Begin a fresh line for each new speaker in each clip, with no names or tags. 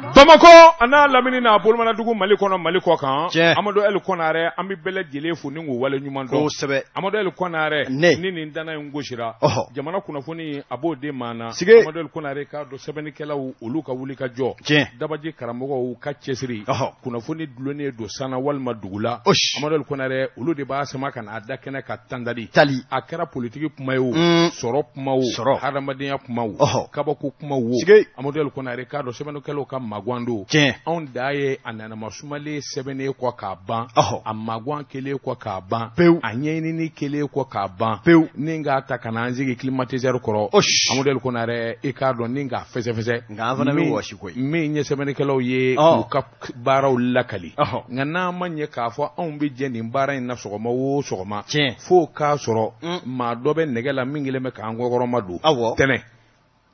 Bamakɔ a n'a lamini n'a bolomanadugu Mali kɔnɔ Mali kɔ kan
Tiɲɛ.
Amadu El Konare an bɛ bɛɛ lajɛlen fo ni k'u wale ɲuman dɔn
Kosɛbɛ.
Amadu El Konare
Ne.
ni nin dana in gosira
Ɔhɔ.
jamana kunnafoni a b'o de maa na
Sige.
Amadu El Konare k'a dɔn sɛbɛnnikɛlaw olu ka wuli ka jɔ
Tiɲɛ.
dabaji karamɔgɔw ka cɛsiri
Ɔhɔ.
kunnafoni dulonnen don san na walima dugu la
Osi.
Amadu El Konare olu de b'a sama ka n'a da kɛnɛ kan tandali
Tali.
a kɛra politiki kuma ye o
Mm.
sɔrɔ kuma o
Sɔrɔ.
hadamadenya kuma o
Ɔhɔ.
kabako kuma o
Sige.
Amadu El Konare k'a dɔn sɛbɛnnikɛlaw ka magwan don
Tiɲɛ.
anw da ye a nanama sumalen sɛbɛnnen kɔ k'a ban
Ɔhɔ.
a magwan kelen kɔ k'a ban
Pewu.
a ɲɛɲinini kelen kɔ k'a ban
Pewu.
ni k'a ta ka na an sigi climatiseur kɔrɔ
Osi.
Amadu El Konare i k'a dɔn ni k'a fɛsɛfɛsɛ
Nka an fana bɛ
Min-
wɔsi koyi.
min ye sɛbɛnnikɛlaw ye
Ɔ.
k'u ka baaraw lakali
Ɔhɔ.
nka n'a ma ɲɛ k'a fɔ anw bɛ jɛ nin baara in na sɔgɔma o sɔgɔma
Tiɲɛ.
f'o k'a sɔrɔ
Mm.
maa dɔ bɛ nɛgɛ la min kɛlen bɛ k'an kɔkɔrɔma don
Awɔ.
tɛnɛ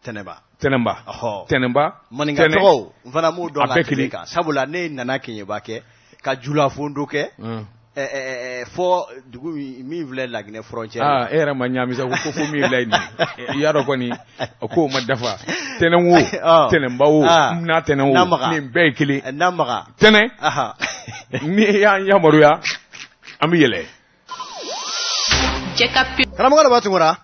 Tɛnɛba.
tɛnɛnba
Ɔhɔ.
tɛnɛnba
Maninka
tɛnɛ.
tɔgɔw n fana m'o dɔn
A
ka
bɛɛ
tɛmɛ
kelen.
kan sabula ne nana Keɲeba kɛ ka Julafondo kɛ
Mm.
ɛ, ɛ, ɛ, fɔ dugu min min filɛ Laginɛ frontière
aa e yɛrɛ ma ɲaami sa ko fo min filɛ nin ye i y'a dɔn kɔni o kow ma dafa tɛnɛn wo
Ɔ.
tɛnɛnba wo
Ah.
n'a tɛnɛn wo
Namaga.
nin bɛɛ ye kelen
Ɛ, Namaga
tɛnɛ
aha
n'i y'an yamaruya an bɛ yɛlɛ
Jɛ ka pe
karamɔgɔ Daba Tunkara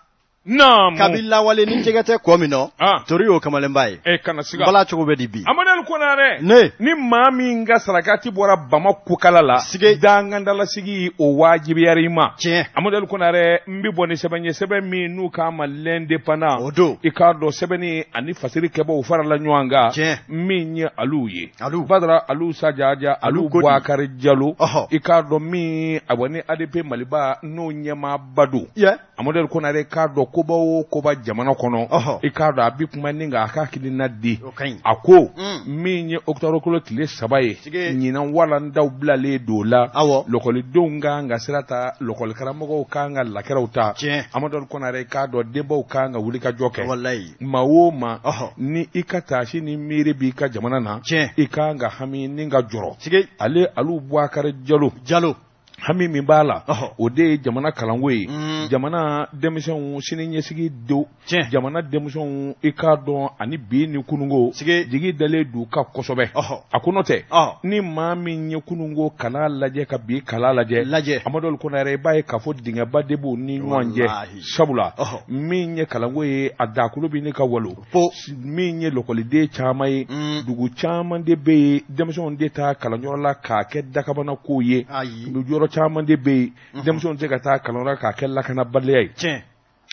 naamu
kabi lawale ni jɛgɛ tɛ kɔ min nɔ
Ah.
tori y'o kamalenba ye
e kana siga
bala cogo bɛ di bi
Amadu El Konare
ne
ni maa min ka sarakati bɔra Bamako kala la
Sige.
dangandalasigi o wajibiyara i ma
tiɲɛ
Amadu El Konare n bɛ bɔ ni sɛbɛn ye sɛbɛn min n'u k'a ma l'indépendant
o don
i k'a dɔn sɛbɛnni ani fasiri kɛbaw farala ɲɔgɔn kan
Tiɲɛ.
min ye alu ye
Alu.
Badara Alu Sajaja alu
Alu Kodi.
Bubakari Jalo
Ɔhɔ.
i k'a dɔn min awa ni ADP Maliba n'o ɲɛmaaba don
yɛ
Amadu El Konare k'a dɔn koba o koba jamana kɔnɔ
Ɔhɔ.
i k'a dɔn a bi kuma ni k'a ka hakilina di
o ka ɲi
a ko
Mm.
min ye octobre kalo tile 3 ye
Sige.
ɲinan walandaw bilalen don o la
Awɔ.
lɔkɔlidenw kan ka sira ta lɔkɔlikaramɔgɔw kan ka lakɛrɛw ta
Tiɲɛ.
Amadu El Konare k'a dɔn denbaw kan ka wuli ka jɔ kɛ
walayi
maa o maa
Ɔhɔ.
ni i ka taasi ni miiri b'i ka jamana na
Tiɲɛ.
i kan ka hami ni ka jɔrɔ
sige
ale Alu Bubakari Jalo
Jalo
hami min b'a la
Ɔhɔ.
o de ye jamana kalanko ye
Mm.
jamana denmisɛnw sini ɲɛsigi don
Tiɲɛ.
jamana denmisɛnw i k'a dɔn ani bi ni kununko
Sige.
jigi dalen don u kan kosɛbɛ
Ɔhɔ.
a ko n'o tɛ
Ɔ.
ni maa min ye kununko kalan lajɛ ka bi kalan lajɛ
Lajɛ.
Amadu El Konare i b'a ye k'a fɔ dingɛba de b'u ni ɲɔgɔn cɛ
Walahi.
sabula
Ɔhɔ.
min ye kalanko ye a dakolo bɛ ne ka walo
Po.
min ye lɔkɔliden caman ye
Mm.
dugu caman de bɛ yen denmisɛnw de taa kalanyɔrɔ la k'a kɛ dakabana kow ye
Ayi.
yɔrɔ caman de bɛ yen denmisɛnw tɛ ka taa kalanyɔrɔ la k'a kɛ lakanabaliya ye
tiɲɛ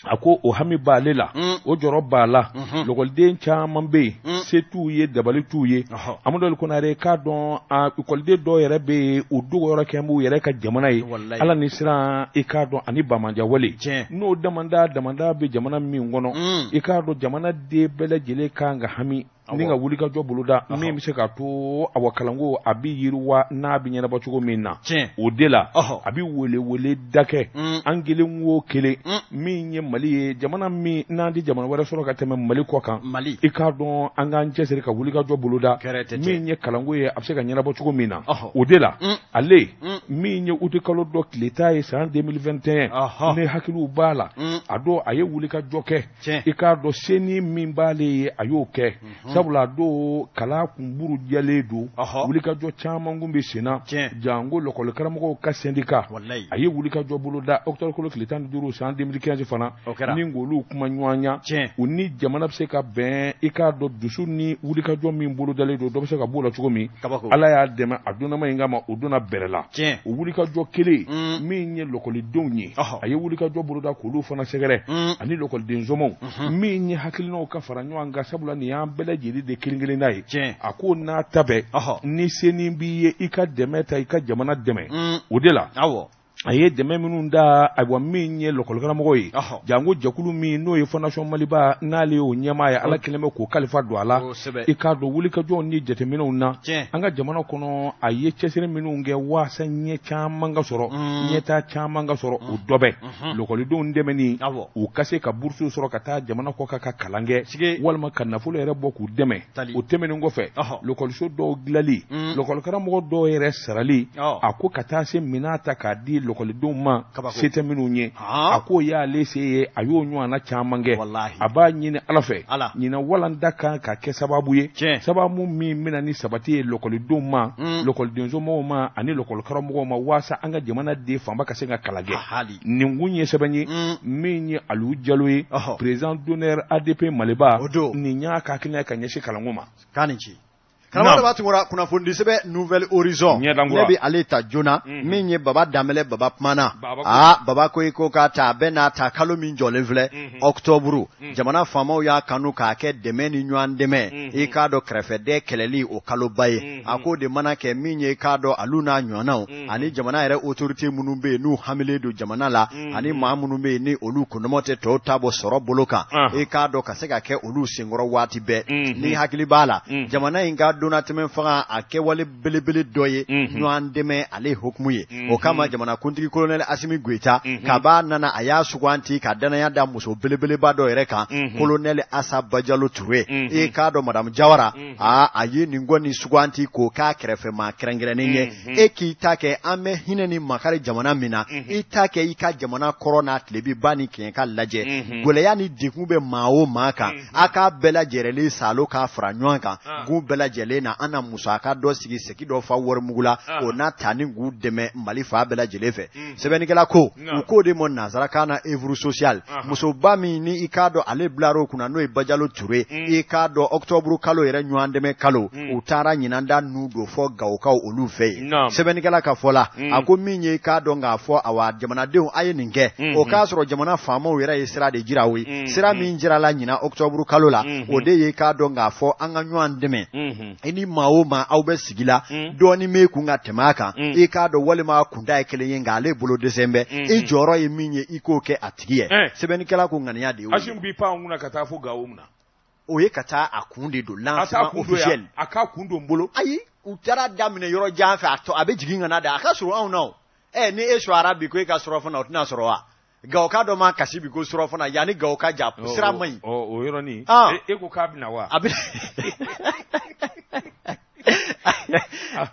a ko o hami b'ale la
Mm.
o jɔrɔ b'a la
Mhm.
lɔkɔliden caman bɛ yen
Mm.
se t'u ye dabali t'u ye
Ɔhɔ.
Amadu El Konare k'a dɔn a ekɔliden dɔw yɛrɛ bɛ yen u dogoyɔrɔ kɛ b'u yɛrɛ ka jamana ye
Walayi.
ala ni siran i k'a dɔn ani bamanjawale
Tiɲɛ.
n'o damanda damanda bɛ jamana min kɔnɔ
Mm.
i k'a dɔn jamana den bɛɛ lajɛlen kan ka hami ni ka wulikajɔ boloda min bɛ se k'a to awa kalanko a bɛ yiriwa n'a bɛ ɲɛnabɔ cogo min na
Tiɲɛ.
o de la
Ɔhɔ.
a bɛ welewele da kɛ
Mm.
an kelen o kelen
Mm.
min ye Mali ye jamana min n'an tɛ jamana wɛrɛ sɔrɔ ka tɛmɛ Mali kɔ kan
Mali.
i k'a dɔn an k'an cɛsiri ka wulikajɔ boloda
Kɛrɛ tɛ
min ye kalanko ye a bɛ se ka ɲɛnabɔ cogo min na
Ɔhɔ.
o de la
Mm.
ale
Mm.
min ye uti kalo dɔ tile tan ye san 2021
Ɔhɔ.
ne hakiliw b'a la
Mm.
a don a ye wulikajɔ kɛ
Tiɲɛ.
i k'a dɔn seni min b'ale ye a y'o kɛ sabula a don kalan kunburu jɛlen don
Ɔhɔ.
wulikajɔ caman kun bɛ sen na
Tiɲɛ.
janko lɔkɔlikaramɔgɔw ka syndicat
Walayi.
a ye wulikajɔ boloda octobre kalo tile 15 san 2015 fana
O kɛra.
ni k'olu kuma ɲɔgɔn ya
Tiɲɛ.
u ni jamana bɛ se ka bɛn i k'a dɔn dusu ni wulikajɔ min bolodalen don dɔ bɛ se ka b'o la cogo min
Kabako.
ala y'a dɛmɛ a donnama in kama o donna bɛrɛ la
Tiɲɛ.
o wulikajɔ kelen
Mm.
min ye lɔkɔlidenw ye
Ɔhɔ.
a ye wulikajɔ boloda k'olu fana sɛgɛrɛ
Mm.
ani lɔkɔliden somɔgɔw min ye hakilinaw ka fara ɲɔgɔn kan sabula nin y'an bɛɛ lajɛlen de kelen kelenna ye
Tiɲɛ.
a ko n'a ta bɛɛ
Ɔhɔ.
ni senin b'i ye i ka dɛmɛ ta i ka jamana dɛmɛ
Mm.
o de la
Awɔ.
a ye dɛmɛ minnu da ayiwa min ye lɔkɔlikaramɔgɔ ye
Ɔhɔ.
janko jɛkulu min n'o ye fondation Maliba n'ale y'o ɲɛmaa ye ala kɛlen bɛ k'o kalifa don a la
Kosɛbɛ.
i k'a dɔn wulikajɔw ni jateminɛw na
Tiɲɛ.
an ka jamana kɔnɔ a ye cɛsiri minnu kɛ waasa ɲɛ caman ka sɔrɔ
Mm.
ɲɛtaa caman ka sɔrɔ o dɔ bɛ lɔkɔlidenw dɛmɛni
Awɔ.
u ka se ka burusiw sɔrɔ ka taa jamana kɔ kan ka kalan kɛ
Sige.
walima ka nafolo yɛrɛ bɔ k'u dɛmɛ
Tali.
o tɛmɛnen kɔfɛ
Ɔhɔ.
lɔkɔliso dɔw dilali
Mm.
lɔkɔlikaramɔgɔ dɔw yɛrɛ sarali
Ɔ.
a ko ka taa se minɛn ta k'a di lɔkɔlidenw ma se tɛ minnu ye, a k'o y'ale se ye, a y'o ɲɔgɔnna caman kɛ. A b'a ɲini Ala fɛ ɲinan walanda kan ka kɛ sababu ye, sababu min bɛna ni sabati ye lɔkɔlidenw ma, lɔkɔliden somɔgɔw ma ani lɔkɔlikaramɔgɔw ma, waasa an ka jamana den fanba ka se ka kalan kɛ. Nin kun ye sɛbɛn ye min ye Aliyu Jalo ye, président d'honneur ADP Maliba, nin y'a ka hakilina ye ka ɲɛsin kalanko ma.
K'a ni ce. Karamɔgɔ Daba Tunkara, kunnafonidi sɛbɛn Nouvel Horizon, ne bɛ ale ta joona. Min ye Baba Danbɛlɛ, Baba kumana. Aa, Baba ko i ko k'a ta, a bɛ n'a ta kalo min jɔlen filɛ, octobre, jamana faamaw y'a kanu k'a kɛ dɛmɛ ni ɲɔgɔn dɛmɛ, i k'a dɔn kɛrɛfɛdɛn kɛlɛli o kaloba ye. A k'o de mana kɛ min ye, i k'a dɔn alu n'a ɲɔgɔnnaw ani jamana yɛrɛ autorité minnu bɛ yen n'u hamilen don jamana la, ani maa minnu bɛ yen ni olu kundama tɛ tɔw ta bɔ sɔrɔ bolo kan, i k'a dɔn ka se ka kɛ olu senkɔrɔ waati bɛɛ. Ni hakili b'a la, jamana in ka donnatɛmɛ fanga a kɛwale belebele dɔ ye ɲɔgɔn dɛmɛ ale hukumu ye. O kama jamanakuntigi colonel Asimi Goyita, kab'a nana, a y'a suganti ka danaya da muso belebeleba dɔ yɛrɛ kan, colonel Asa Bajalo Ture. I k'a dɔn madame Jawara, aa, a ye nin kɔni suganti k'o k'a kɛrɛfɛmaa kɛrɛnkɛrɛnnen ye. E k'i ta kɛ, an bɛ hinɛ ni makari jamana min na, i ta kɛ i ka jamana kɔrɔn n'a tilebin, ba ni kɛɲɛka lajɛ, gɛlɛya ni degun bɛ maa o maa kan, a k'a bɛɛ lajɛlen salo k'a fara ɲɔgɔn kan, k'u bɛɛ lajɛlen na an na musaka dɔ sigi segi dɔ fa warimugu la, o n'a ta ni k'u dɛmɛ Mali fan bɛɛ lajɛlen fɛ. Sɛbɛnnikɛla ko u k'o de ma nansarakan na œuvre sociale. Musoba min ni i k'a dɔn ale bilar'o kunna, n'o ye Bajalo Ture, i k'a dɔn octobre kalo yɛrɛ ɲɔgɔn dɛmɛ kalo, u taara ɲinan da nu don fɔ Gawokaw olu fɛ yen. Sɛbɛnnikɛla ka fɔ la, a ko min ye i k'a dɔn k'a fɔ awa jamanadenw a ye nin kɛ, o k'a sɔrɔ jamana faamaw yɛrɛ ye sira de jira o ye. Sira min jirala ɲinan octobre kalo la, o de ye i k'a dɔn k'a fɔ an ka ɲɔgɔn dɛmɛ. I ni maa o maa aw bɛ sigi la, dɔɔnin b'e kun ka tɛmɛ a kan, i k'a dɔn walima kunda ye kelen ye, nka ale bolo dɛsɛ bɛ, i jɔyɔrɔ ye min ye, i k'o kɛ a tigi ye. Sɛbɛnnikɛla ko ŋaniya de ye
Asimi b'i pan kunna ka taa fo Gawo mun na?
O ye ka taa a kun de don lancement officiel.
A k'a kun don bolo.
Ayi, u taara daminɛ yɔrɔ jan fɛ, a tɔ a bɛ jigin ka na da a ka surun anw na. O ɛ, ni e suara bi ko e ka surɔfana, o tɛna sɔrɔ wa? Gawoka dɔ ma kasi bi ko surɔfana, yanni Gawo ka ja, sira man ɲi.
O yɔrɔnin, e ko k'a bɛ na wa?
A bɛ.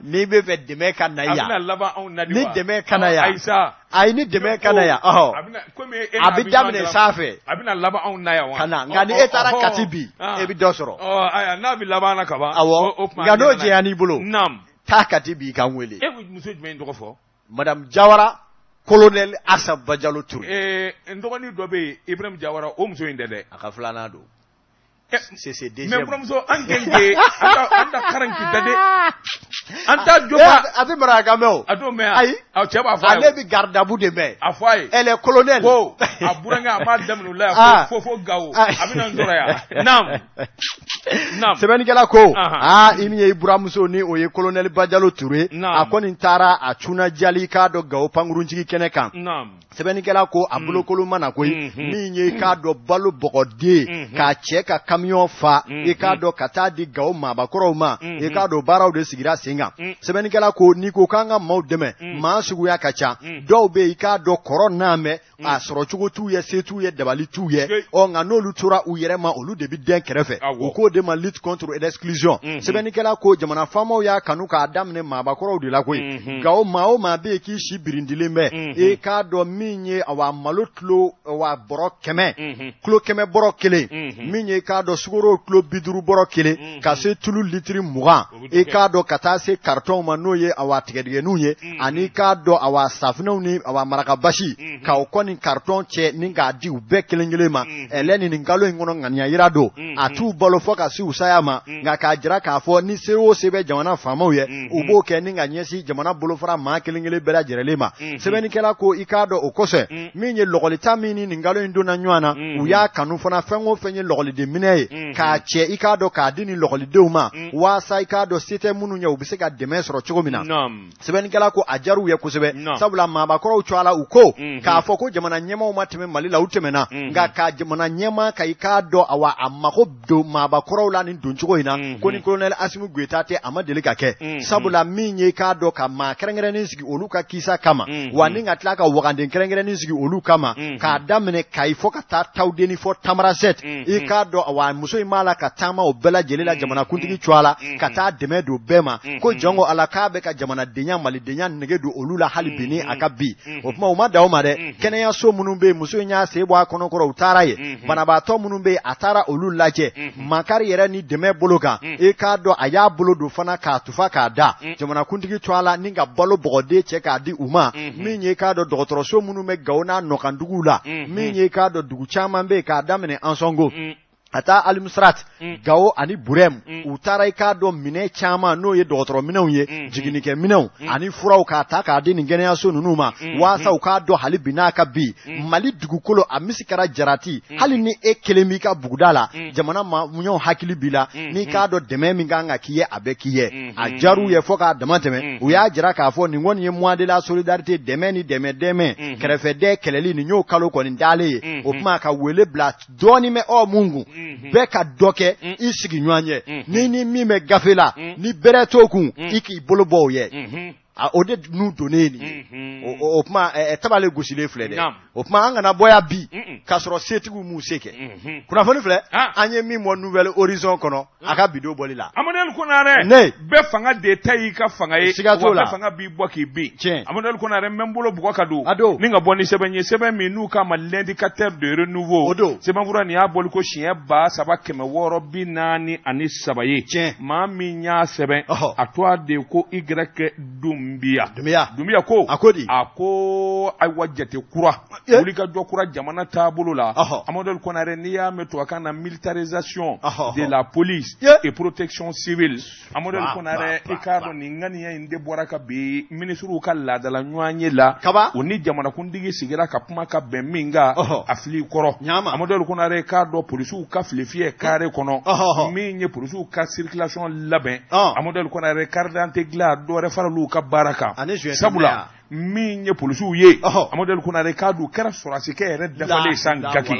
N'i bɛ fɛ dɛmɛ ka na yan,
a bɛna laban anw na
de wa? Ni dɛmɛ ka na yan,
ayi sa,
ayi, ni dɛmɛ ka na yan, ɔhɔ, a bɛ daminɛ sanfɛ,
a bɛna laban anw na yan wa?
Ka na, nka ni e taara Kati bi, e bɛ dɔ sɔrɔ.
Ɔ ayiwa, n'a bɛ laban na kaban.
Awɔ, nka n'o jɛya n'i bolo, taa Kati bi, i ka n wele.
E ko muso jumɛn in tɔgɔ fɔ?
Madame Jawara, colonel Asa Bajalo Ture.
N dɔgɔnin dɔ bɛ yen, Ibrahim Jawara, o muso in tɛ dɛ.
A ka filanan don. C'est
mais buramuso, an den de an ta karan k'i da de, an ta jo ba.
A tɛ marakakan mɛn o.
A t'o mɛn.
Ayi.
A cɛ b'a fɔ a ye.
Ale bɛ garde-à-vous de mɛn.
A fɔ a ye.
Elle est colonel.
Ko a burankɛ, a b'a daminɛ o la yan fo Gawo, a bɛna n sɔrɔ yan. Naam. Naam.
Sɛbɛnnikɛla ko aa, i min ye i buramuso ni o ye colonel Bajalo Ture, a kɔni taara a cunna jali k'a dɔn Gawo pankurunjigi kɛnɛ kan.
Naam.
Sɛbɛnnikɛla ko a bolokolo ma na koyi. Min ye i k'a dɔn balo bɔgɔden k'a cɛ ka kamiyɔn fa, i k'a dɔn ka taa di Gawo maabakɔrɔw ma, i k'a dɔn baaraw de sigira sen kan. Sɛbɛnnikɛla ko n'i ko k'an ka maaw dɛmɛ, maa suguya ka ca. Dɔw bɛ yen, i k'a dɔn kɔrɔ n'a mɛn, a sɔrɔ cogo t'u ye, se t'u ye, dabali t'u ye. Ɔ nka n'olu tora u yɛrɛ ma, olu de bɛ dɛn kɛrɛfɛ. U k'o de ma lutte contre l'exclusion. Sɛbɛnnikɛla ko jamana faamaw y'a kanu k'a daminɛ maabakɔrɔw de la koyi. Gawo maa o maa bɛ yen k'i si birindilen bɛ, i k'a dɔn min ye awa malo kilo awa bɔrɔ 100, kilo 100 bɔrɔ kelen, min ye i k'a dɔn sukaro kilo 50 bɔrɔ kelen, ka se tulu litiri 20, i k'a dɔn ka taa se karitɔnw ma, n'o ye awa tigɛdigɛninw ye, ani i k'a dɔn awa safunɛw ni awa marakabasi, ka o kɔni karitɔn cɛ ni k'a di u bɛɛ kelen kelen ma. Ɛlɛ ni nin kalo in kɔnɔ, ŋaniya yira don, a t'u balo fɔ ka se u saya ma, nka k'a jira k'a fɔ ni se o se bɛ jamana faamaw ye, u b'o kɛ ni ka ɲɛsin jamana bolofara maa kelen kelen bɛɛ lajɛlen ma. Sɛbɛnnikɛla ko i k'a dɔn o kosɔn, min ye lɔgɔlita min ni nin kalo in donna ɲɔgɔn na, u y'a kanu fana fɛn o fɛn ye lɔgɔliden minɛ ye, k'a cɛ i k'a dɔn k'a di nin lɔgɔlidenw ma, waasa i k'a dɔn se tɛ minnu ye, u bɛ se ka dɛmɛ sɔrɔ cogo min na. Sɛbɛnnikɛla ko a diyar'u ye kosɛbɛ, sabula maabakɔrɔw cogoya la, u ko k'a fɔ ko jamana ɲɛmaaw ma tɛmɛ Mali la, u tɛmɛna, nka ka jamana ɲɛmaa ka i k'a dɔn awa a mago don maabakɔrɔw la nin doncogo in na, ko ni colonel Asimi Goyita tɛ, a ma deli ka kɛ, sabula min ye i k'a dɔn ka maa kɛrɛnkɛrɛnnen sigi olu ka kisa kama, wa ni ka tila ka waganden kɛrɛnkɛrɛnnen sigi olu kama, k'a daminɛ Kayi fo ka taa Tawudeni fo Tamarasɛti, i k'a dɔn awa muso in b'a la ka taama o bɛɛ lajɛlen la jamanakuntigi cogoya la, ka taa dɛmɛ don bɛɛ ma ko. jɔn ko Ala k'a bɛ ka jamanadenya malidenya nege don olu la hali bi ni a ka bi o tuma u ma dan o ma dɛ kɛnɛyaso minnu bɛ yen muso in y'a sen bɔ a kɔnɔkɔrɔ u taara yen banabaatɔ minnu bɛ yen a taara olu lajɛ makari yɛrɛ ni dɛmɛ bolo kan i k'a dɔn a y'a bolo don fana k'a tufa k'a da jamanakuntigi tɔgɔ la ni ka balo bɔgɔden cɛ k'a di u ma min ye k'a dɔn dɔgɔtɔrɔso minnu bɛ Gawo n'a nɔkanduguw la min ye k'a dɔn dugu caman bɛ yen k'a daminɛ Ansɔngo ka taa Alimusirati Gawo ani Burɛmu u taara i k'a dɔn minɛn caman n'o ye dɔgɔtɔrɔ minɛnw ye jiginnikɛ minɛnw ani furaw k'a ta k'a di nin kɛnɛyaso ninnu ma waasa u k'a dɔn hali bi n'a ka bi Mali dugukolo a misi kɛra jarati hali ni e kelen b'i ka buguda la jamana maaw hakili b'i la n'i k'a dɔn dɛmɛ min kan ka k'i ye a bɛ k'i ye a diyar'u ye fo k'a dama tɛmɛ u y'a jira k'a fɔ nin kɔni ye mois de la solidarité dɛmɛ ni dɛmɛ dɛmɛ kɛrɛfɛdɛn kɛlɛli nin y'o kalo kɔni dalen ye o tuma ka wele bila dɔɔnin bɛ aw mun kun bɛɛ ka dɔ kɛ i sigiɲɔgɔn ye ni ni min bɛ gafe la ni bɛrɛ t'o kun i k'i bolo bɔ o ye o de n'u donnen ye nin ye o tuma tabale gosilen filɛ dɛ o tuma an kana bɔ yan bi k'a sɔrɔ setigiw m'u se kɛ kunnafoni filɛ an ye min bɔ Nouvel Horizon kɔnɔ a ka bi don bɔli la
Amadu Konarɛ ne bɛɛ fanga de ta y'i ka fanga ye
siga t'o la
bɛɛ fanga b'i bɔ k'i bin
tiɲɛ
Amadu Konarɛ n bɛ n bolo bugɔ ka don
a don
ni ka bɔ ni sɛbɛn ye sɛbɛn min n'u k'a ma l'indicateur de renouveau
o don
sɛbɛnfura nin y'a bɔli ko siɲɛ 3643 ye
tiɲɛ
maa min y'a sɛbɛn a tɔgɔ de ko Y Dunbiya
Dunbiya
Dunbiya ko
a ko di
a ko ayiwa jate kura wulikajɔ kura jamana taabolo la Amadu Konarɛ n'i y'a mɛn tubabukan na militarisation de la police et protection civile Amadu Konarɛ i k'a dɔn nin ŋaniya in de bɔra ka bi minisiriw ka laadala ɲɔgɔnye la
kaba
u ni jamanakuntigi sigira ka kuma ka bɛn min kan a fili kɔrɔ Amadu Konarɛ i k'a dɔn polisiw ka fili fiyɛ kare kɔnɔ min ye polisiw ka circulation labɛn Amadu Konarɛ carte d'identité dilan dɔ wɛrɛ faral'u ka baara kan sabula min ye polisiw ye Amadu Konarɛ k'a dɔn u kɛra sɔrɔdasikɛ yɛrɛ dafalen san gaki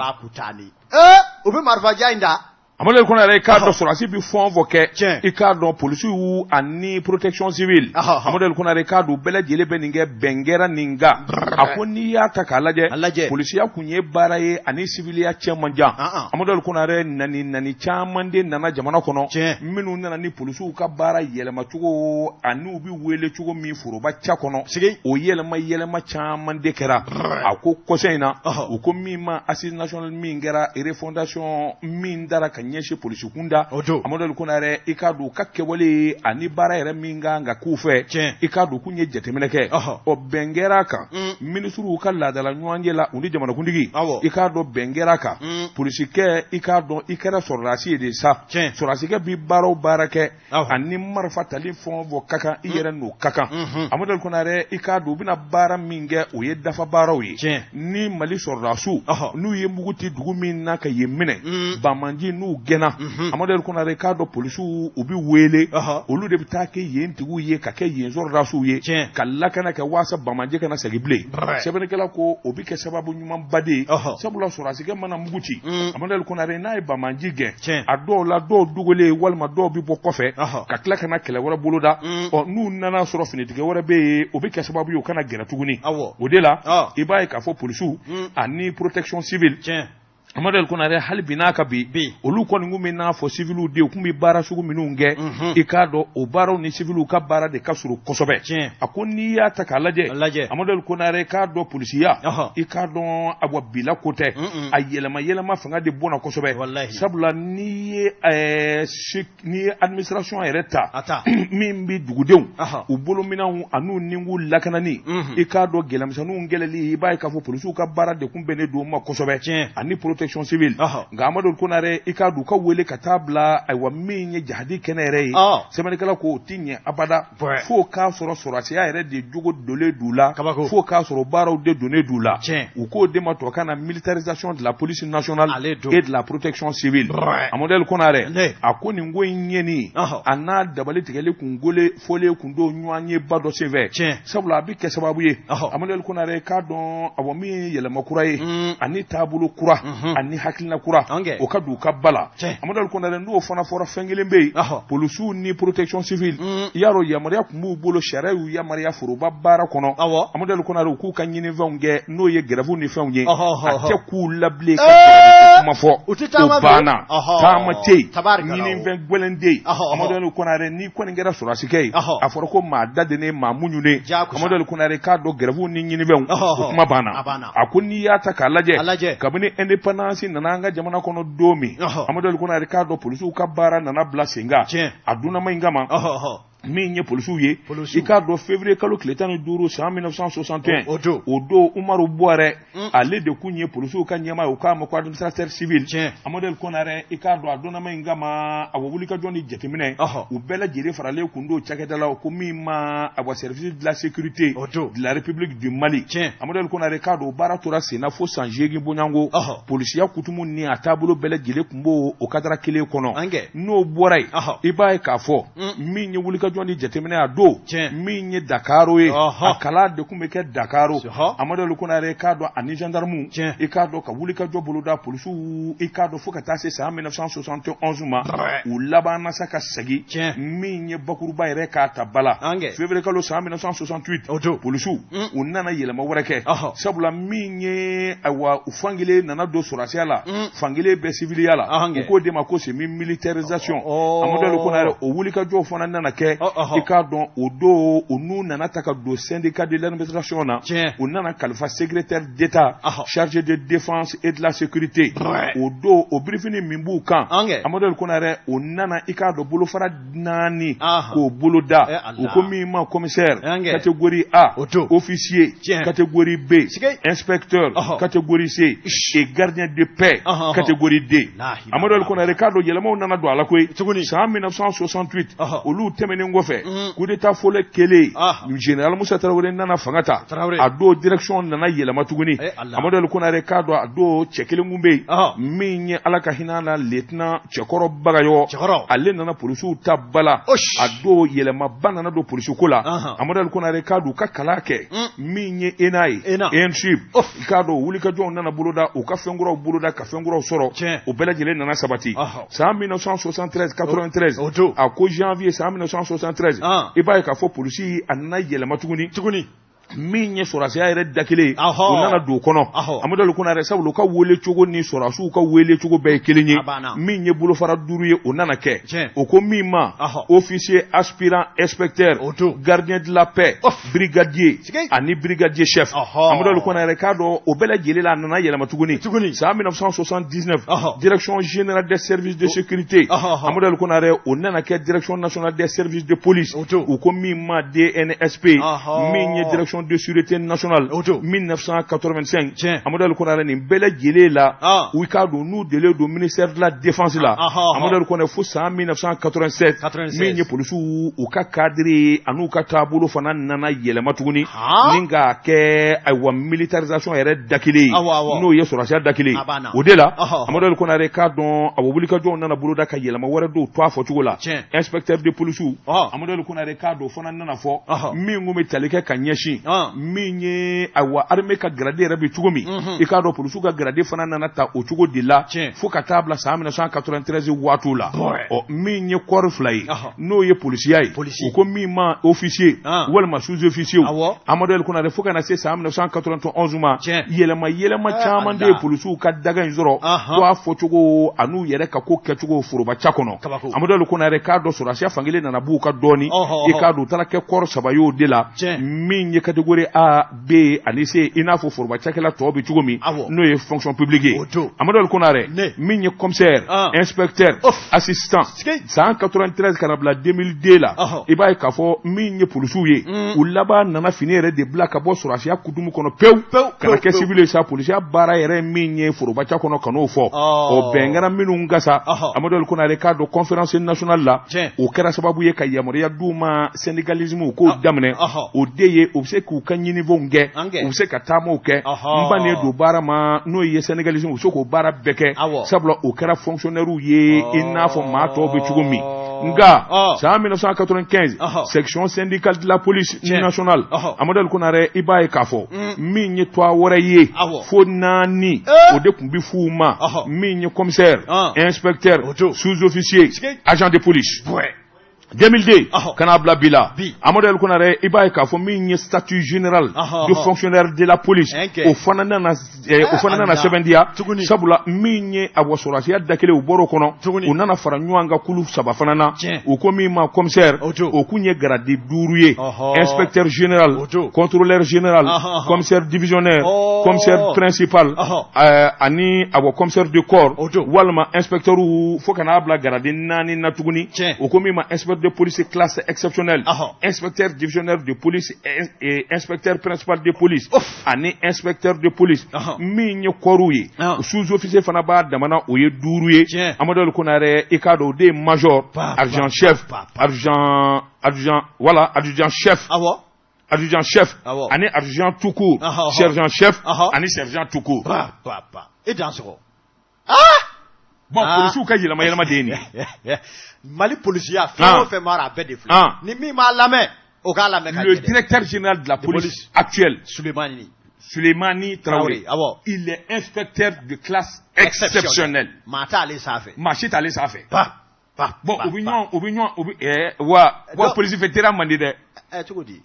u bɛ marifaja in da
Amadu Konarɛ i k'a dɔn sɔrɔdasi bɛ fɛn o fɛn kɛ i k'a dɔn polisiw ani protection civile Amadu Konarɛ i k'a dɔn bɛɛ lajɛlen bɛ nin kɛ bɛn kɛra nin kan a ko n'i y'a ta k'a lajɛ polisiya kun ye baara ye ani siviliya cɛ man jan Amadu Konarɛ nani nani caman de nana jamana kɔnɔ minnu nana ni polisiw ka baara yɛlɛmacogo ani u bɛ wele cogo min foroba ca kɔnɔ o yɛlɛma yɛlɛma caman de kɛra a ko kɔsa in na u ko min ma assise nationale min kɛra refondation min dara ka ɲɛsin polisi kunda Amadu Konarɛ i k'a dɔn u ka kɛwale ani baara yɛrɛ min kan ka k'u fɛ i k'a dɔn k'u ye jateminɛ kɛ ɔ bɛn kɛra a kan minisiriw ka laadala ɲɔgɔnye la u ni jamanakuntigi i k'a dɔn bɛn kɛra a kan polisikɛ i k'a dɔn i kɛra sɔrɔdasi ye de sa sɔrɔdasikɛ bɛ baara o baara kɛ ani marifa tali fɛn o fɛn ka kan i yɛrɛ n'o ka kan Amadu Konarɛ i k'a dɔn u bɛna baara min kɛ o ye dafa baaraw ye ni Mali sɔrɔdasiw n'u ye mugu ci dugu min na ka yen minɛ banbaanci n'u gɛnna Amadu Konarɛ i k'a dɔn polisiw u bɛ wele olu de bɛ taa kɛ yen tigiw ye ka kɛ yen sɔrɔdasiw ye ka lakana kɛ waasa banbaanci kana segin bilen sɛbɛnnikɛla ko o bɛ kɛ sababu ɲumanba de ye sabula sɔrɔdasikɛ mana mugu ci Amadu Konarɛ n'a ye banbaanci gɛn a dɔw la dɔw dogolen walima dɔw bɛ bɔ kɔfɛ ka tila ka na kɛlɛ wɛrɛ boloda ɔ n'u nana sɔrɔ finitigɛ wɛrɛ bɛ yen o bɛ kɛ sababu ye u kana gɛrɛ tuguni o de la i b'a ye k'a fɔ polisiw ani protection civile Amadu Konarɛ hali bi n'a ka bi olu kɔni kun bɛ n'a fɔ siviliw de u tun bɛ baara sugu minnu kɛ i k'a dɔn o baaraw ni siviliw ka baara de ka surun kosɛbɛ a ko n'i y'a ta k'a lajɛ Amadu Konarɛ i k'a dɔn polisiya i k'a dɔn awa bila ko tɛ a yɛlɛma yɛlɛma fanga de bonna kosɛbɛ sabula n'i ye n'i ye administration yɛrɛ ta min bɛ dugudenw u bolominɛnw an'u nikun lakanani i k'a dɔn gɛlɛyamisɛnninw kɛlɛli i b'a ye k'a fɔ polisiw ka baara de kun bɛnnen don o ma kosɛbɛ ani protection civile nka Amadu Konarɛ i k'a dɔn u ka wele ka taa bila ayiwa min ye jahadi kɛnɛ yɛrɛ ye sɛbɛnnikɛla ko o tɛ ɲɛ abada fo k'a sɔrɔ sɔrɔdasiya yɛrɛ de jogo donnen d'u la fo k'a sɔrɔ baaraw de donnen d'u la u k'o de ma tubabukan na militarisation de la police nationale et de la protection civile Amadu Konarɛ a ko nin ko in ɲɛni a n'a dabali tigɛli kun gole fɔlen kun don ɲɔgɔnyeba dɔ senfɛ sabula a bɛ kɛ sababu ye Amadu Konarɛ k'a dɔn awɔ min ye yɛlɛma kura ye ani taabolo kura ani hakilina kura o ka don u ka ba la Amadu Konarɛ n'o fana fɔra fɛn kelen bɛ yen polisiw ni protection civile i y'a dɔn yamaruya tun b'u bolo sariya y'u yamaruya foroba baara kɔnɔ Amadu Konarɛ u k'u ka ɲinifɛnw kɛ n'o ye grève ni fɛnw ye a tɛ k'u la bilen ka kuma fɔ o banna, taama tɛ yen, ɲinifɛn gɛlɛn tɛ yen. Amadu Ali Konare, n'i kɔni kɛra sɔrɔdasikɛ ye, a fɔra ko maa dadennen, maa muɲunen. Amadu Ali Konare k'a dɔn gɛrɛfuw ni ɲinifɛnw, o kuma banna. A ko n'i y'a ta k'a lajɛ, kabini indépendance nana an ka jamana kɔnɔ don min, Amadu Ali Konare k'a dɔn polisiw ka baara nana bila sen kan a dunnama in kama. Min ye polisiw ye, i k'a dɔn février kalo tile 15 san 1961, o don Umaru Buwarɛ, ale de kun ye polisiw ka ɲɛmaa ye, u k'a ma ko administrateur civil. Amadu Ali Konare, i k'a dɔn a donnama in kama, a wulikajɔ ni jateminɛ, u bɛɛ lajɛlen faralen kun don cakɛda la ko min ma awa service de la sécurité de la République du Mali. Amadu Ali Konare k'a dɔn baara tora senna fo san 8 bɔɲɔgɔnko. Polisiya kutumu ni a taabolo bɛɛ lajɛlen tun b'o o kadara kelen kɔnɔ. N'o bɔra yen, i b'a ye k'a fɔ min ye wulikajɔ ni jateminɛ a don, min ye Dakaro ye, a kala de tun bɛ kɛ Dakaro. Amadu Ali Konare k'a dɔn ani gendarme, i k'a dɔn ka wulikajɔ boloda polisiw, i k'a dɔn fo ka taa se san 1971 ma, u labanna sa ka segin min ye bakuruba yɛrɛ k'a ta ba la. Février kalo san 1968, polisiw u nana yɛlɛma wɛrɛ kɛ, sabula min ye ayiwa u fankelen nana don sɔrɔdasiya la, fankelen bɛ siviliya la, u k'o de ma ko semi militarisation. Amadu Ali Konare, o wulikajɔw fana nana kɛ. I k'a dɔn o don u n'u nana ta ka don syndicat de l'administration na, u nana kalifa secrétaire d'État chargé de défense et de la sécurité. O don o birifini min b'u kan, Amadu Ali Konare, o nana i k'a dɔn bolofara naani k'o boloda. U ko min ma commissaire catégorie A, officier catégorie B, inspecteur catégorie C et gardien de paix catégorie D. Amadu Ali Konare k'a dɔn yɛlɛmaw nana don a la koyi. San 1968, olu tɛmɛnen kɔfɛ, coup d'état fɔlɔ kɛlen, général Musa Tarawele nana fanga ta. A don direction nana yɛlɛma tuguni. Amadu Ali Konare k'a dɔn a don cɛ kelen kun bɛ yen min ye, Ala ka hinɛ la, lieutenant Cɛkɔrɔ Bagayɔgɔ, ale nana polisiw ta ba la. A don yɛlɛmaba nana don polisiko la. Amadu Ali Konare k'a dɔn u ka kalan kɛ min ye ENA ye, ENSUP, i k'a dɔn wulikajɔw nana boloda, u ka fɛnkuraw boloda ka fɛnkuraw sɔrɔ, o bɛɛ lajɛlen nana sabati san 1973 93. A ko janvier san 1973, i b'a ye k'a fɔ polisi a nana yɛlɛma tuguni. Min ye sɔrɔdasiya yɛrɛ da kelen ye, u nana don o kɔnɔ. Amadu Ali Konare, sabula u ka wele cogo ni sɔrɔdasiw ka wele cogo bɛɛ ye kelen ye. Min ye bolofara duuru ye, o nana kɛ. O ko min ma officier aspirant inspecteur, gardien de la paix, brigadier ani brigadier chef. Amadu Ali Konare k'a dɔn o bɛɛ lajɛlen la, a nana yɛlɛma tuguni san 1979, direction générale des services de sécurité. Amadu Ali Konare, o nana kɛ direction nationale des services de police. U ko min ma DNSP, min ye direction de sûreté nationale, 1985. Amadu Ali Konare, nin bɛɛ lajɛlen la, u k'a dɔn n'u delen don ministère de la défense la. Amadu Ali Konare, fo san 1987, min ye polisiw u ka cadre an'u ka taabolo fana nana yɛlɛma tuguni ni k'a kɛ ayiwa militarisation yɛrɛ da kelen ye, n'o ye sɔrɔdasiya da kelen ye. O de la, Amadu Ali Konare k'a dɔn a wulikajɔw nana boloda ka yɛlɛma wɛrɛ don to a fɔcogo la. Inspecteur de police, Amadu Ali Konare k'a dɔn fana nana fɔ min kun bɛ tali kɛ ka ɲɛsin min ye ayiwa armée ka grade yɛrɛ bɛ cogo min, i k'a dɔn polisiw ka grade fana nana ta o cogo de la fo ka taa bila san 1993 waatiw la. Ɔ, min ye corps fila ye, n'o ye polisiya ye, u ko min ma officier walima sous-officier. Amadu Ali Konare, fo ka na se san 1991 ma, yɛlɛma yɛlɛma caman de ye polisiw ka daga in sɔrɔ ko a fɔcogo an'u yɛrɛ ka ko kɛcogo forobaca kɔnɔ. Amadu Ali Konare k'a dɔn sɔrɔdasiya fankelen nana b'u ka dɔɔni. I k'a dɔn u taara kɛ corps saba y'o de la, min ye catégorie A, B ani C, i n'a fɔ foroba cakɛla tɔw bɛ cogo min, n'o ye fonction publique ye. Amadu Ali Konare, min ye commissaire, inspecteur, assistant, san 93 ka na bila 2002 la, i b'a ye k'a fɔ min ye polisiw ye, u laban nana fini yɛrɛ de bila ka bɔ sɔrɔdasiya kutumu kɔnɔ pewu ka na kɛ civil ye sa. Polisiya baara yɛrɛ min ye forobaca kɔnɔ, ka n'o fɔ, o bɛn kɛra minnu kan sa. Amadu Ali Konare k'a dɔn conférence nationale la, o kɛra sababu ye ka yamaruya d'u ma syndicalisme k'o daminɛ. O de ye u bɛ se k'u ka ɲinifɛnw kɛ, u bɛ se ka taamaw kɛ, n bannen don baara ma, n'o ye syndicalisme, u bɛ se k'o baara bɛɛ kɛ, sabula o kɛra fonctionnaire ye i n'a fɔ maa tɔw bɛ cogo min. Nka san 1995, section syndicale de la police nationale, Amadu Ali Konare, i b'a ye k'a fɔ min ye tɔgɔ wɛrɛ ye fo naani, o de tun bɛ f'u ma, min ye commissaire, inspecteur, sous-officier, agent de police. 2002 ka n'a bila bi la, Amadu El Konare, i b'a ye k'a fɔ min ye statut général de fonctionnaire de la police, o fana nana sɛbɛntiya, sabula min ye a sɔrɔdasiya da kelen, u bɔr'o kɔnɔ, u nana fara ɲɔgɔn kan kulu saba fana na. U ko min ma commissaire, o kun ye grade duuru ye: inspecteur général, contrôleur général, commissaire divisionnaire, commissaire principal ani awɔ commissaire de corps walima inspecteur, fo ka n'a bila grade naani na tuguni. U ko min ma inspecteur de police classe exceptionnelle, inspecteur divisionnaire de police et inspecteur principal de police ani inspecteur de police. Min ye corps ye, sous-officier fana b'a damana, o ye duuru ye. Amadu El Konare, i k'a dɔn o de ye major, adjudant chef, adjudant adjudant voilà, adjudant chef, adjudant chef ani adjudant tout court, sergent chef ani sergent tout court.
E dan sɔgɔ.
Bon, polisiw ka yɛlɛma yɛlɛma de ye nin.
Mali polisiya, fɛn o fɛn mara, a bɛɛ de filɛ. Ni min m'a lamɛn, o k'a lamɛn ka
Le directeur général de la police actuel,
Sulemani.
Sulemani Traoré, il est inspecteur de classe exceptionnelle.
Maa t'ale sanfɛ.
Maa si t'ale sanfɛ.
Ba ba.
Bon, u bɛ ɲɔgɔn u bɛ ɲɔgɔn u bɛ wa polisi fɛ teriya man di dɛ.
Ɛ, cogo di?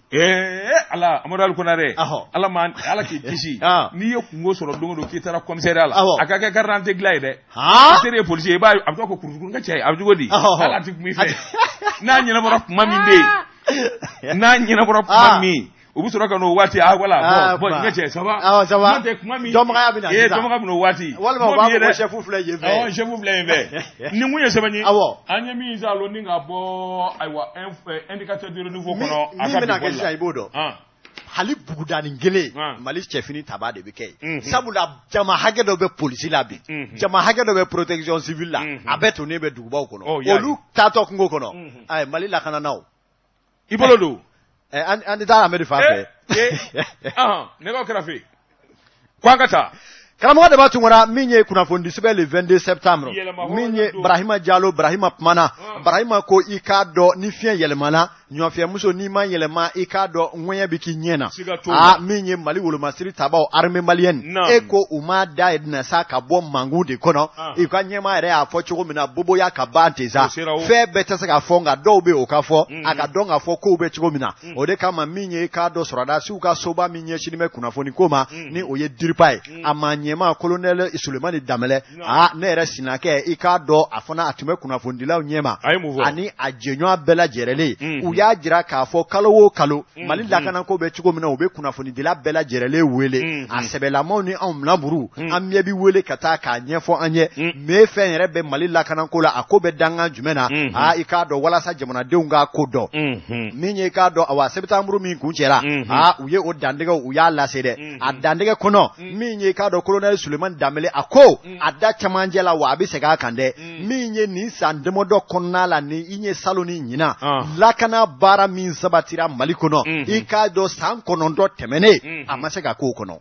Ala, Amadu Ali Konare, Ala ma Ala k'i kisi, n'i ye kungo sɔrɔ don o don k'i taara commissariat la, a ka kɛ carte d'identité dilan ye dɛ. I teri ye polisi ye, i b'a ye a bɛ to ka kurukuru, n ka cɛ, a bɛ cogo di? Hali a ti kuma i fɛ. N'a ɲɛnabɔra kuma min bɛ yen, n'a ɲɛnabɔra kuma min, u bɛ sɔrɔ ka n'o waati, ah voilà, bon bon, n ka cɛ, ça va?
Awɔ, ça va.
N'o tɛ kuma min
Dɔnbagaya bɛ na sisan.
Dɔnbaga bɛ n'o waati.
Walima u b'a fɔ ko chef filɛ yen fɛ.
Awɔ, chef filɛ yen fɛ. Nin kun ye sɛbɛn ye. An ye min salo ni ka bɔ, ayiwa, indicateur de renouveau kɔnɔ.
A ka min bɛna kɛ sisan, i b'o dɔn. Hali bugudani kelen, Mali cɛfini taba de bɛ kɛ yen, sabula jama hakɛ dɔ bɛ polisi la bi, jama hakɛ dɔ bɛ protection civile la, a bɛɛ tonnen bɛ dugubaw kɔnɔ, olu taatɔ kungo kɔnɔ. Ayi, Mali lakananaw.
I bolo don.
An tɛ taa Amedi fan fɛ.
Nɛgɛw kɛrɛfɛ ko an ka taa.
Karamɔgɔ Daba Tunkara, min ye kunnafoni sɛbɛn le 22 septembre, min ye Brahima Jalo, Brahima kumana. Brahima ko i k'a dɔn ni fiɲɛ yɛlɛmana, ɲɔfiyɛmuso n'i ma yɛlɛma, i k'a dɔn ŋɔɲɛ bɛ k'i ɲɛ na. Aa, min ye Mali wolomasiri tabaw, armée malienne, e ko u ma da na sa ka bɔ mangun de kɔnɔ. I ka ɲɛmaa yɛrɛ y'a fɔ cogo min na, boboya ka ban ten sa, fɛn bɛɛ tɛ se ka fɔ, nka dɔw bɛ o ka fɔ, a ka dɔn k'a fɔ kow bɛ cogo min na. O de kama, min ye i k'a dɔn sɔrɔdasiw ka soba min ɲɛsinnen bɛ kunnafoni ko ma, ni o ye DIRPA ye, a ma ɲɛmaa colonel Sulemani Danbɛlɛ, aa, ne yɛrɛ sinakɛ, i k'a dɔn a fana a tun bɛ kunnafonidilaw ɲɛma ani a jɛɲɔgɔn bɛɛ lajɛrɛlen. U y'a jira k'a fɔ kalo o kalo, Mali lakanako bɛ cogo min na, u bɛ kunnafonidila bɛɛ lajɛrɛlen wele, a sɛbɛlamaw ni anw minaburu, an ɲɛ bɛ wele ka taa k'a ɲɛfɔ an ye mais fɛn yɛrɛ bɛ Mali lakanako la, a ko bɛ dankan jumɛn na. Aa, i k'a dɔn walasa jamanadenw k'a ko dɔn, min ye i k'a dɔn, awa, septembre min kuncɛra, aa, u ye o dantigɛw, u y'a lase dɛ. A dantigɛ kɔnɔ, min ye i k'a dɔn colonel Sulemani Danbɛlɛ, a ko a da camancɛ la, wa a bɛ segin a kan dɛ, min ye nin san damadɔ kɔnɔna la, ni i ye salon ni ɲinan lakana baara min sabatira Mali kɔnɔ, i k'a dɔn san 9 tɛmɛnen a ma se ka k'o kɔnɔ.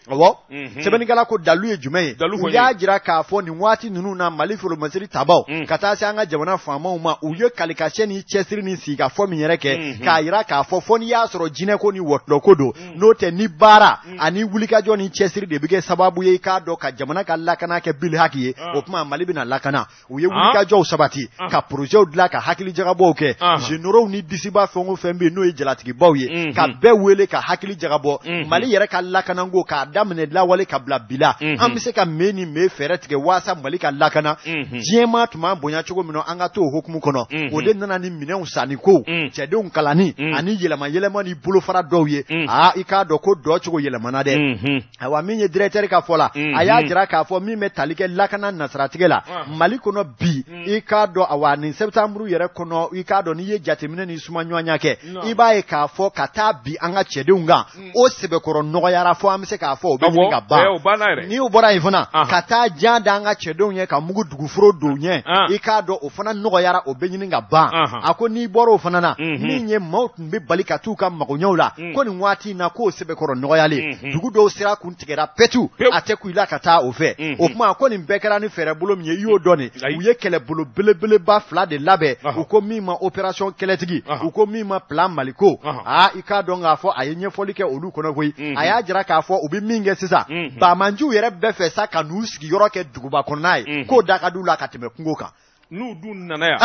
Awɔ, sɛbɛnnikɛla ko dalu ye jumɛn ye? U y'a jira k'a fɔ nin waati ninnu na, Mali wolomasiri tabaw ka taa se an ka jamana faamaw ma, u ye kalikasɛ ni cɛsiri ni sigikafɔ min yɛrɛ kɛ k'a jira k'a fɔ fo n'i y'a sɔrɔ jinɛko ni wɔtulɔko don, n'o tɛ ni baara ani wulikajɔ ni cɛsiri de bɛ kɛ sababu ye i k'a dɔn ka jamana ka lakana kɛ bil haki ye, o tuma Mali bɛna lakana. U ye wulikajɔw sabati ka projets dilan, ka hakili jagabɔw kɛ, généraux ni disiba fɛn o fɛn bɛ yen n'o ye jalatigibaw ye, ka bɛɛ wele ka hakili jagabɔ Mali yɛrɛ ka lakanako k'a daminɛ lawale ka bila bi la, an bɛ se ka me ni me fɛɛrɛ tigɛ waasa Mali ka lakana. Diɲɛmaa tun b'an bonya cogo min na, an ka to o hukumu kɔnɔ. O de nana ni minɛnw sanni ko, cɛdenw kalanni ani yɛlɛma yɛlɛma ni bolofara dɔw ye. Aa, i k'a dɔn ko dɔ cogo yɛlɛmana dɛ. Ayiwa, min ye directeur ka fɔ la, a y'a jira k'a fɔ min bɛ tali kɛ lakana nasiratigɛ la Mali kɔnɔ bi, i k'a dɔn, awa, nin septembre yɛrɛ kɔnɔ, i k'a dɔn n'i ye jateminɛ ni suma ɲɔgɔnya kɛ, i b'a ye k'a fɔ ka taa bi an ka cɛdenw kan, o sɛbɛkɔrɔ nɔgɔyara fo an bɛ se k'a fɔ o bɛ ɲini ka ban. N'i y'o bɔra yen fana, ka taa jan da an ka cɛdenw ɲɛ, ka mugu duguforo don ɲɛ, i k'a dɔn o fana nɔgɔyara, o bɛ ɲini ka ban. A ko n'i bɔra o fana na, min ye maaw tun bɛ bali ka t'u ka magoɲɛw la, ko nin waati in na k'o sɛbɛkɔrɔ nɔgɔyalen, dugu dɔw sira kun tigɛra petu, a tɛ kun i la ka taa o fɛ. O tuma ko nin bɛɛ kɛra ni fɛɛrɛ bolo min ye, i y'o dɔn nin. U ye kɛlɛbolo belebeleba fila de labɛn, u ko min ma opération kɛlɛtigi, u ko min ma plan Maliko. Aa, i k'a dɔn k'a fɔ a ye ɲɛfɔli kɛ olu kɔnɔ koyi. A y'a jira k'a fɔ u bɛ min kɛ sisan, banbaanciw yɛrɛ bɛɛ fɛ sa ka n'u sigiyɔrɔ kɛ duguba kɔnɔna ye, k'o da ka d'u la ka tɛmɛ kungo kan.
N'u dun nana yan,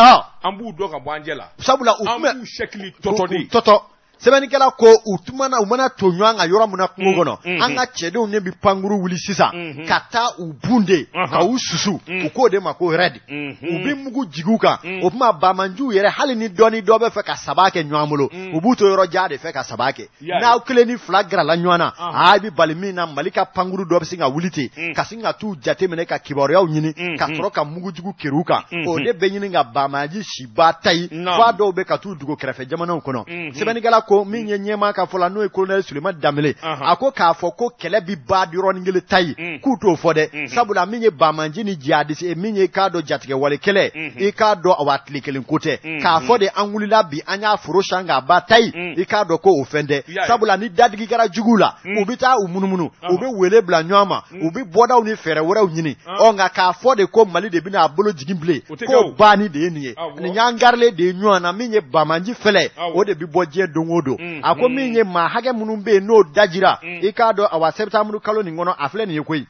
an b'u dɔn ka bɔ an jɛ la.
Sabula u
tun bɛ, an b'u sɛkili tɔtɔ de.
Tɔtɔ. Sɛbɛnnikɛla ko u tuma na u mana to ɲɔgɔn kan yɔrɔ min na kungo kɔnɔ, an ka cɛdenw de bɛ pankuru wuli sisan ka taa u bun de ka u susu, u k'o de ma ko raid. U bɛ mugu jigin u kan. O tuma banbaanciw yɛrɛ, hali ni dɔ ni dɔ bɛ fɛ ka saba kɛ ɲɔgɔn bolo, u b'u to yɔrɔ jan de fɛ ka saba kɛ. N'aw kelen ni fila gɛrɛla ɲɔgɔn na, aa, i bɛ bali min na, Mali ka pankuru dɔ bɛ sin ka wuli ten ka sin ka t'u jateminɛ ka kibaruyaw ɲini ka sɔrɔ ka mugujugu keri u kan. O de bɛ ɲini ka banbaanci siba tayi, f'a dɔw bɛ ka t'u dogo kɛrɛfɛ jamanaw kɔnɔ. Sɛbɛnnikɛla ko min ye ɲɛmaa ka fɔ la, n'o ye colonel Sulemani Danbele, a ko k'a fɔ ko kɛlɛ bi ban yɔrɔnin kelen tayi, k'u t'o fɔ dɛ, sabula min ye banbaanci ni jihadisi, min ye i k'a dɔn jatigɛwale kɛlɛ, i k'a dɔn awa tile kelen ko tɛ. K'a fɔ de an wulila bi, an y'a foro san k'a ban tayi, i k'a dɔn ko o fɛn tɛ, sabula ni dadigi kɛra juguw la, u bɛ taa u munumunu, u bɛ wele bila ɲɔgɔn ma, u bɛ bɔdaw ni fɛɛrɛ wɛrɛw ɲini. Ɔ nka k'a fɔ de ko Mali de bɛna a bolo jigin bilen, k'o banni de ye nin ye, nin y'an garilen de ye ɲɔgɔn na. Min ye banbaanci fɛlɛ, o de bɛ bɔ diɲɛ don o don. A ko min ye maa hakɛ minnu bɛ yen n'o dajira, i k'a dɔn awa septembre kalo nin kɔnɔ, a filɛ nin ye koyi.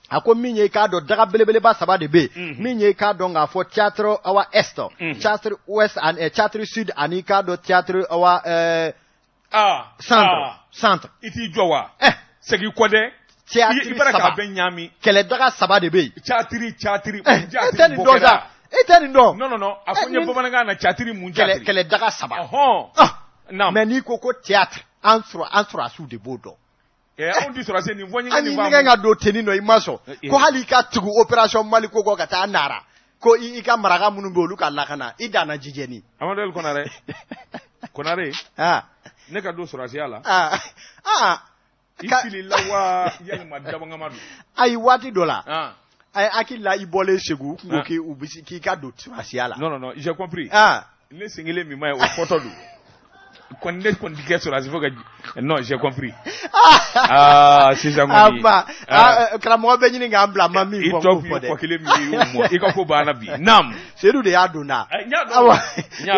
A ko min ye i k'a dɔn daga belebeleba saba de bɛ yen, min ye i k'a dɔn k'a fɔ théâtre awa est, théâtre ouest ani théâtre sud ani i k'a dɔn théâtre awa centre centre.
I t'i jɔ wa? Segin kɔ dɛ.
Théâtre saba
bɛ ɲaami.
Kɛlɛdaga saba de bɛ yen.
Théâtre théâtre.
E tɛ nin dɔn sa, e tɛ nin dɔn.
Non, non, non, a fɔ n ye bamanankan na, théâtre mun théâtre?
Kɛlɛdaga saba.
Ɔhɔn.
Mais n'i ko ko théâtre, an sɔrɔ an sɔrɔdasiw de b'o dɔn.
Anw ti sɔrɔdasi nin fɔ n ye.
An y'i nɛgɛn ka don tenue dɔ, i ma sɔn, ko hali i ka tugu opération Mali ko kɔ ka taa Nara, ko i ka maraka minnu bɛ olu ka lakana, i danna jijɛni.
Amadu El Konare, Konare, ne ka don sɔrɔdasiya la, i filila wa yalima dabɔnkama don?
Ayi, waati dɔ la, a hakili la i bɔlen Segu, u kun ko k'i u bɛ k'i ka don sɔrɔdasiya la.
Non, non, non, j'ai compris. Ne sen kelen min ma ye, o fɔtɔ don kɔni, ne kɔni ti kɛ sɔrɔdasi fo ka, non, j'ai compris. Aa, sisan kɔni.
Aba, karamɔgɔ bɛ ɲini k'an bila ma min
fɔ, i tɔ kun ye kɔ kelen min ye, i y'o mɔ, i ka ko banna bi. Naam.
Seyidu de y'a don da.
N y'a dɔn.
Awa,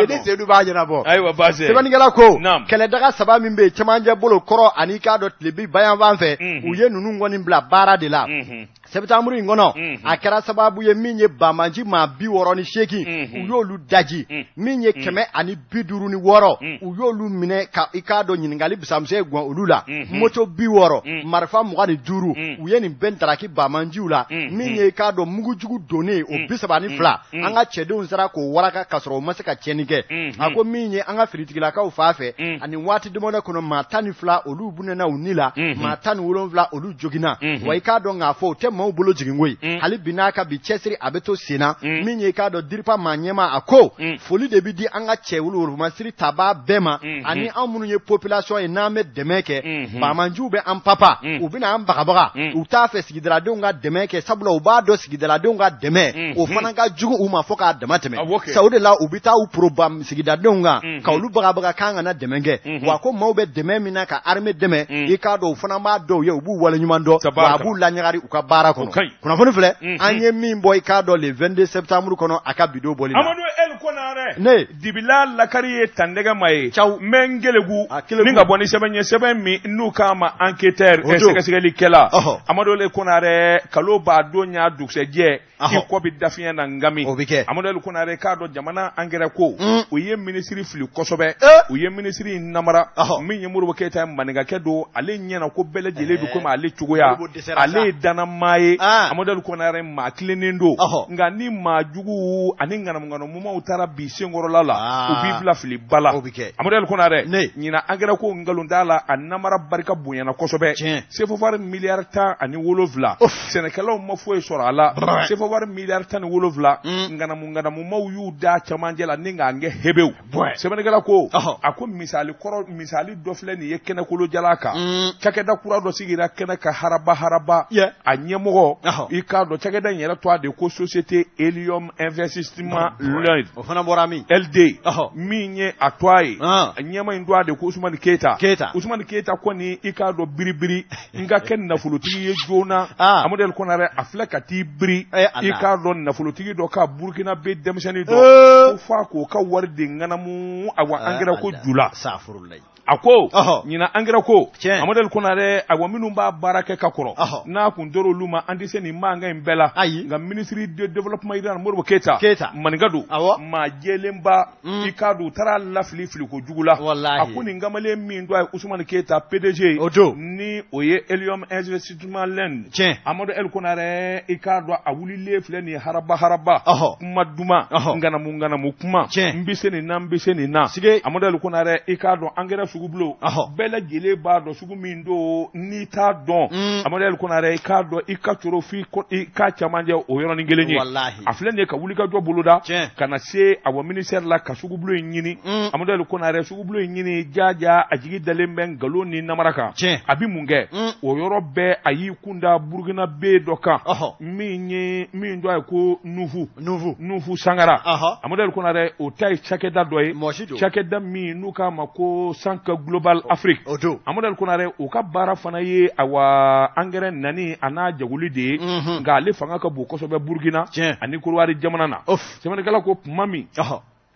ni Seyidu b'a ɲɛnabɔ.
Ayiwa, baasi.
Sɛbɛnnikɛla ko kɛlɛdaga saba min bɛ yen, cɛmancɛ bolo kɔrɔ ani i k'a dɔn tilebin bayanfan fɛ, u ye ninnu kɔni bila baara de la. Septembre in kɔnɔ, a kɛra sababu ye min ye banbaanci maa 68, u y'olu daji, min ye 156, u y'olu minɛ ka i k'a dɔn ɲininkali bisamuso gan olu la, moto 60, marifa 25, u ye nin bɛɛ daraki banbaanciw la. Min ye i k'a dɔn mugujugu donnen o 32, an ka cɛdenw sera k'o waraka ka sɔrɔ u ma se ka tiɲɛni kɛ. A ko min ye an ka finitigilakaw fan fɛ, ani waati damadɔ kɔnɔ, maa 12 olu bɔnɛna u ni la, maa 17 olu joginna. Wa i k'a dɔn k'a fɔ o tɛ maaw bolo jigin koyi, hali bi n'a ka bi cɛsiri a bɛ to senna. Min ye i k'a dɔn DIRPA maa ɲɛmaa, a ko foli de bɛ di an ka cɛ wolomasiri tabaa bɛɛ ma, ani anw minnu ye population ye n'an bɛ dɛmɛ kɛ. Banbaanciw bɛ an papa, u bɛna an bagabaga, u t'a fɛ sigidaladenw ka dɛmɛ kɛ, sabula u b'a dɔn sigidaladenw ka dɛmɛ o fana ka jugu u ma fo k'a dama tɛmɛ sa. O de la u bɛ taa u poroba sigidadenw kan ka olu bagabaga k'an kana dɛmɛ kɛ. Wa ko maaw bɛ dɛmɛ min na ka armée dɛmɛ, i k'a dɔn u fana b'a dɔw ye, u b'u waleɲuman dɔn, wa a b'u laɲagari u ka baara kɔnɔ. Kunnafoni filɛ an ye min bɔ i k'a dɔn le 22 septembre kɔnɔ, a ka bidon bɔli la.
Amadu El Konare.
Ne.
Dibila lakari ye tandɛgɛ ma ye.
Caw.
N bɛ n keleku ni ka bɔ ni sɛbɛn ye, sɛbɛn min n'u k'a ma enquêteur, sɛgɛsɛgɛlikɛla. Amadu El Konare, kalo b'a don y'a dugusɛjɛ, i kɔ bɛ dafiɲɛ na ngami.
O bɛ kɛ.
Amadu El Konare, k'a dɔn jamana angɛrɛ ko, u ye minisiri fili kosɛbɛ, u ye minisiri in namara. Min ye Modibo Keyita ye, maninkakɛ don, ale ɲɛna ko bɛɛ lajɛlen bɛ komi ale cogoya, ale ye dannamaa ye. Amadu El Konare maa tilennen don, nka ni maa jugu ani ŋanamuŋanamumaw taara bi senkɔrɔla la, u b'i bila fili ba la. Amadu El Konare, ɲinan angɛrɛ ko nkalon t'a la, a namara barika bonyana kosɛbɛ. Sefa wari miliyari 17, sɛnɛkɛlaw ma foyi sɔrɔ a la. Sefa wari miliyari 17, ŋanamuŋanamumaw y'u da camancɛ la ni k'an kɛ hebew. Sɛbɛnnikɛla ko, a ko misali kɔrɔ, misali dɔ filɛ nin ye kɛnɛkolojala kan. Cakɛda kura dɔ sigira kɛnɛ kan haraba haraba. A ɲɛmɔgɔ, i k'a dɔn cakɛda in yɛrɛ tɔgɔ de ko société Helium Investissement Limited.
O fana bɔra min?
LD. Min ye a tɔgɔ ye. Ɲɛmaa in tɔgɔ de ko Usumani Keyita.
Keyita.
Usumani Keyita kɔni i k'a dɔn biribiri n ka kɛ nafolotigi ye joona. Amadu El Konare a filɛ ka t'i biri. I k'a dɔn nafolotigi dɔ ka Burukinabe denmisɛnnin dɔ. Ko f'a k'o ka wari de ŋanamu awa angɛrɛ ko ju la. A ko ɲinan angɛrɛ ko Amadu El Konare awa minnu b'a baara kɛ ka kɔrɔ n'a kun dɔrɔ olu ma an tɛ se nin mankan in bɛɛ la
ayi
nka ministre de développement rural Modibo Keyita maninka don maa jɛlenba i k'a dɔn u taara lafili filiko jugu la a ko nin kamalen min tɔgɔ ye Usumani Keyita PDG
o don
ni o ye Helium Investissement Lend
tiɲɛ
Amadu El Konare i k'a dɔn a wulilen filɛ nin ye haraba haraba kuma duman ŋanamu ŋanamu kuma
tiɲɛ
n bɛ se nin na n bɛ se nin na
sige
Amadu El Konare i k'a dɔn angɛrɛ sugubulon bɛɛ lajɛlen b'a dɔn sugu min don n'i t'a dɔn Amadu El Konare i k'a dɔn i ka coro f'i i k'a camancɛ o yɔrɔnin kelen ye a filɛ nin ye ka wulikajɔ boloda ka na se awa ministère la ka sugubulon in ɲini Amadu El Konare sugubulon in ɲini jaja a jigi dalen bɛ nkalon ni namara kan a bɛ mun kɛ o yɔrɔ bɛɛ a y'i kun da Burukinabe dɔ kan min ye min tɔgɔ ye ko Nufu Nufu Sangara Amadu El Konare o ta ye cakɛda dɔ ye cakɛda min n'u k'a ma ko Sank Global Afrique Amadu El Konare o ka baara fana ye awa angɛrɛ nani a n'a jagoli de ye nka ale fanga ka bon kosɛbɛ Burukina ani Korowari jamana na sɛbɛnnikɛla ko tuma min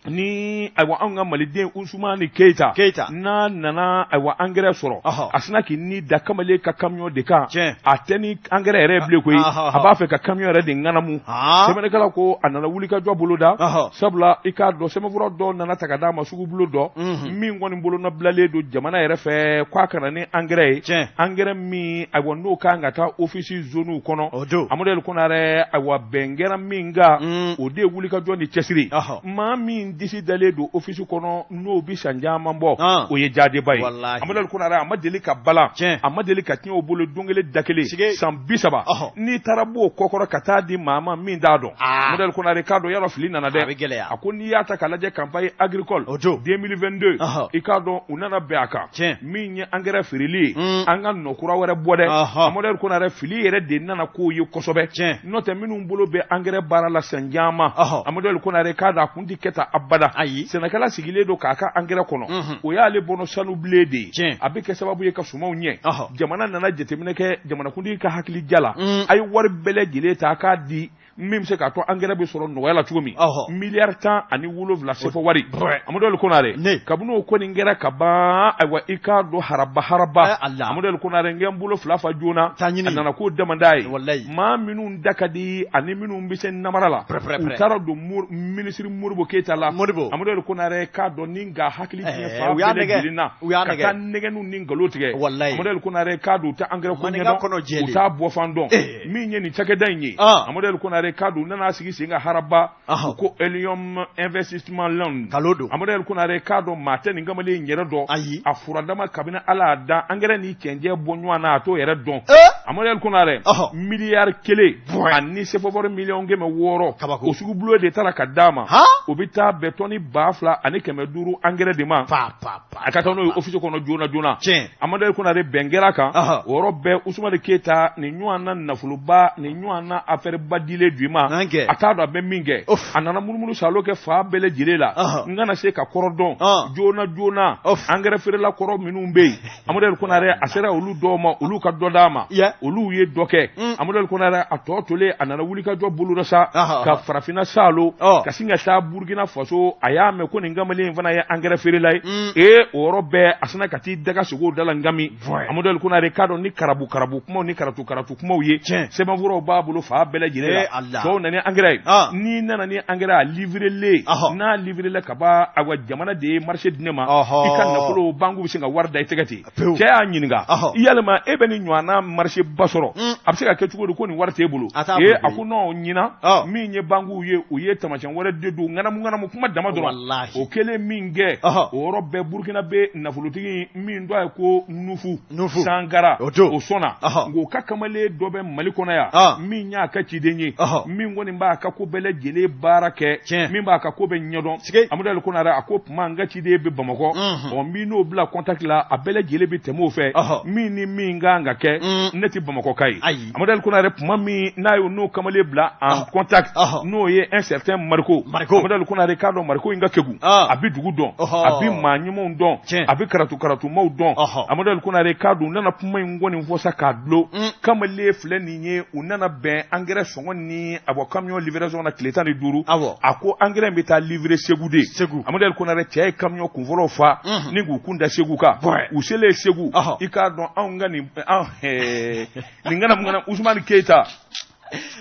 ni ayiwa anw ka maliden Usumani Keyita
Keyita
n'a nana ayiwa angɛrɛ sɔrɔ a sinna k'i ni da kamalen ka camion de kan a tɛ ni angɛrɛ yɛrɛ bilen koyi a b'a fɛ ka camion yɛrɛ de ŋanamu sɛbɛnnikɛla ko a nana wulikajɔ boloda sabula i k'a dɔn sɛbɛnfura dɔ nana ta ka d'a ma sugubulon dɔ min kɔni bolonɔbilalen don jamana yɛrɛ fɛ k'a ka na ni angɛrɛ ye angɛrɛ min ayiwa n'o kan ka taa ofisi zonew kɔnɔ Amadu El Konare ayiwa bɛn kɛra min kan o de ye wulikajɔ ni cɛsiri maa min disi dalen don ofisi kɔnɔ n'o bɛ san caman bɔ o ye jadeba ye Amadu El Konare a ma deli ka balan a ma deli ka tiɲɛ o bolo don kelen da kelen san 30 n'i taara b'o kɔkɔrɔ ka taa di maa ma min t'a dɔn Amadu El Konare k'a dɔn yɔrɔ fili nana dɛ a ko n'i y'a ta k'a lajɛ campagne agricole 2022 i k'a dɔn u nana bɛn a kan min ye angɛrɛ feereli ye an ka nɔ kura wɛrɛ bɔ dɛ Amadu El Konare fili yɛrɛ de nana k'o ye kosɛbɛ n'o tɛ minnu bolo bɛ angɛrɛ baara la san caman Amadu El Konare k'a dɔn a kun tɛ kɛ tan abada
ayi
sɛnɛkɛla sigilen don k'a ka angɛrɛ kɔnɔ o y'ale bɔnɔ sanu bilen de ye a bɛ kɛ sababu ye ka sumanw ɲɛ jamana nana jateminɛ kɛ jamanakuntigi ka hakili jala a ye wari bɛɛ lajɛlen ta a k'a di min bɛ se k'a to angɛrɛ bɛ sɔrɔ nɔgɔya la cogo min miliyari 17 sefa wari Amadu El Konare kabini o kɔni kɛra ka ban ayiwa i k'a dɔn haraba haraba Amadu El Konare n kɛ n bolo fila fa joona a nana k'o damanda ye maa minnu da ka di ani minnu bɛ se namara la u taara don minisiri Modibo Keyita la Amadu El Konare k'a dɔn ni nka hakili diɲɛ fan bɛɛ lajɛlen na ka taa nɛgɛnniw ni nkalon tigɛ Amadu El Konare k'a dɔn u tɛ angɛrɛ ko ɲɛdɔn u t'a bɔfan dɔn min ye nin cakɛda in ye Amadu El Konare k'a dɔn u nana sigi sen kan haraba u ko Helium Investissement Lend
nkalon don
Amadu El Konare k'a dɔn maa tɛ nin kamalen in yɛrɛ dɔn
ayi
a furadama kabini Ala y'a dan angɛrɛ ni cɛncɛn bɔ ɲɔgɔn na a t'o yɛrɛ dɔn Amadu El Konare miliyari kelen ani sefawari miliyɔn 600 o sugubulon de taara ka d'a ma o bɛ taa bɛn tɔni 2500 angɛrɛ de ma a ka taa n'o ye ofisi kɔnɔ joona joona Amadu El Konare bɛn kɛra kan o yɔrɔ bɛɛ Usumani Keyita nin ɲɔgɔn na nafoloba nin ɲɔgɔn na affaire ba dilen don i ma a t'a dɔn a bɛ min kɛ a nana munumunu salo kɛ fan bɛɛ lajɛlen la n kana se ka kɔrɔ dɔn joona joona angɛrɛ feerela kɔrɔ minnu bɛ yen Amadu El Konare a sera olu dɔw ma olu ka dɔ d'a ma olu ye dɔ kɛ Amadu El Konare a tɔ tolen a nana wulikajɔ boloda sa ka farafinna salo ka sin ka taa Burkina Faso a y'a mɛn ko nin kamalen in fana ye angɛrɛ feerela ye ee o yɔrɔ bɛɛ a sinna ka t'i daga sogo da la ngami Amadu El Konare k'a dɔn ni karabu karabu kumaw ni karatu karatu kumaw ye sɛbɛnfuraw b'a bolo fan bɛɛ lajɛlen la tɔw nana ni angɛrɛ ye n'i nana ni angɛrɛ a livrelen n'a livrela ka ban awa jamana de ye marché di ne ma i ka nafolo banque bɛ se ka wari da i tɛgɛ ten cɛ y'a ɲininka yalima e bɛ nin ɲɔgɔnna marché ba sɔrɔ a bɛ se ka kɛ cogo di ko nin wari t'e bolo ee a ko non ɲinan min ye banque ye u ye taamasiyɛn wɛrɛ de don ŋanamu ŋanamu kuma dama dɔrɔn o kɛlen min kɛ o yɔrɔ bɛɛ Burkina bɛ nafolotigi min tɔgɔ ye ko Nufu Sangara o sɔnna nka o ka kamalen dɔ bɛ Mali kɔnɔ yan min y'a ka ciden ye min kɔni b'a ka ko bɛɛ lajɛlen baara kɛ min b'a ka ko bɛɛ ɲɛdɔn Amadu El Konare a ko tuma n ka ciden bɛ Bamakɔ ɔ n b'i n'o bila contact la a bɛɛ lajɛlen bɛ tɛmɛ o fɛ min ni min kan ka kɛ ne tɛ tɛ Bamakɔka ye.
Ayi.
Amadu El Konare, tuma min n'a ye n'o kamalen bila en contact, n'o ye un certain Mariko.
Mariko.
Amadu El Konare k'a dɔn Mariko in ka kegun, a bɛ dugu dɔn, a bɛ maa ɲumanw dɔn, a bɛ karatu karatumaw dɔn. Amadu El Konare k'a dɔn u nana kuma in kɔni fɔ sa k'a dulon. Kamalen filɛ nin ye, u nana bɛn engrais sɔngɔ ni a bɔ camion livraison na tile 15. A ko engrais in bɛ taa livrer Segu de.
Segu.
Amadu El Konare cɛ ye camion kunfɔlɔ fa ni k'u kun da Segu kan. U selen Segu, i k'a dɔn anw ka nin an nin ŋanamu ŋanamu Usumani Keyita,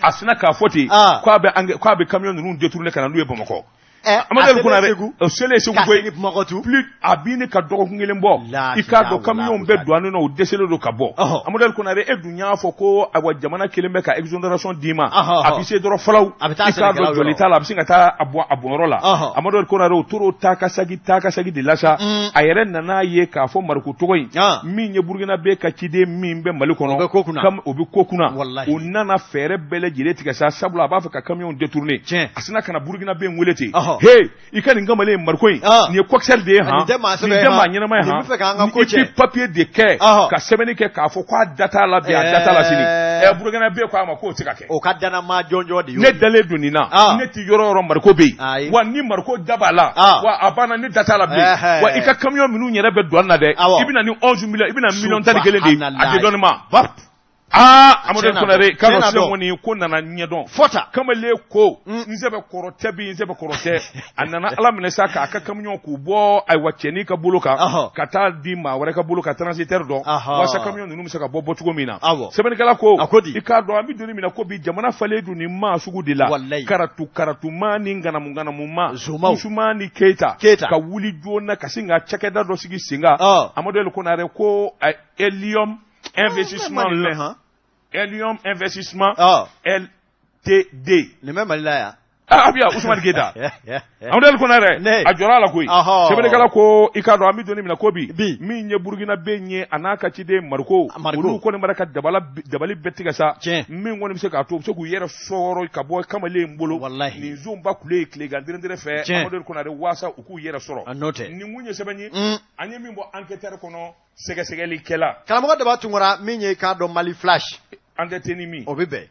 a sinna k'a fɔ ten k'a bɛ camion ninnu détourner ka na n'u ye Bamakɔ. Amadu El Konare o selen Segu koyi, plus a bɛ ɲini ka dɔgɔkun kelen bɔ, i k'a dɔn camion bɛ douane na, u dɛsɛlen don ka bɔ. Amadu El Konare, e dun y'a fɔ ko ayiwa, jamana kelen bɛ ka exonération d'i ma, a bɛ se dɔrɔn falaw, i k'a dɔn jɔli t'a la, a bɛ sin ka taa a bɔn a bɔnyɔrɔ la. Amadu El Konare, o tor'o taa ka segin, taa ka segin de la sa, a yɛrɛ nana ye k'a fɔ Mariko tɔgɔ in min ye Burukinabe ka ciden min bɛ Mali kɔnɔ, o bɛ ko kunna. U nana fɛɛrɛ bɛɛ lajɛlen tigɛ sa, sabula a b'a fɛ ka camion détourner. A sinna ka na Burukinabe in wele ten: he, i ka nin kamalen Mariko in, nin ye coxeur de ye han, nin tɛ maa ɲɛnama ye han, i bɛ papier de kɛ ka sɛbɛnni kɛ k'a fɔ k'a da t'a la bi, a da t'a la sini. Burukinabe ko a ma k'o tɛ se ka kɛ.
O ka dannamaa jɔnjɔn de ye.
Ne dalen don nin na, ne tɛ yɔrɔ o yɔrɔ Mariko bɛ yen, wa ni Mariko da b'a la, wa a banna, ne da t'a la bilen. Wa i ka camion minnu yɛrɛ bɛ douane na dɛ, i bɛ na ni 11 millions, i bɛ na miliyɔn 11 de ye, a dédouanement. Aa, Amadu Konare k'a dɔn sisan kɔni ko nana ɲɛdɔn.
Fɔta.
Kamalen ko n sɛbɛ kɔrɔ tɛ bi, n sɛbɛ kɔrɔ tɛ. A nana Ala minɛ sa k'a ka camion k'u bɔ ayiwa cɛnin ka bolo kan ka taa di maa wɛrɛ ka bolo kan, transitaire dɔ, walasa camion ninnu bɛ se ka bɔ bɔcogo min na. Sɛbɛnnikɛla ko i k'a dɔn an bɛ don min na ko bi, jamana falen don nin maa sugu de la, karatu karatuma ni ŋanamu ŋanamuma. Usumani Keyita ka wuli joona ka sin ka cakɛda dɔ sigi sen kan. Amadu El Konare ko Elium Investissement, Elium Investissement LTD.
Nin bɛ Mali la yan.
Ah, abiya Usumani Keyita, Amadu El Konare a jɔra a la koyi. Sɛbɛnnikɛla ko i k'a dɔn an bɛ don min na ko bi, min ye Burukinabe ye, a n'a ka ciden Mariko, olu kɔni b'a ka dabali bɛɛ tigɛ sa, min kɔni bɛ se k'a to u bɛ se k'u yɛrɛ sɔrɔ ka bɔ kamalen in bolo, nin zonba kule ye tilegan dɛrɛdɛrɛ fɛ. Amadu El Konare, waasa u k'u yɛrɛ sɔrɔ. Nin kun ye sɛbɛn ye an ye min bɔ Enquêteur kɔnɔ, sɛgɛsɛgɛlikɛla.
Karamɔgɔ Daba Tunkara, min ye k'a dɔn Mali Flash.
An tɛ te ni min.
O bɛ bɛn.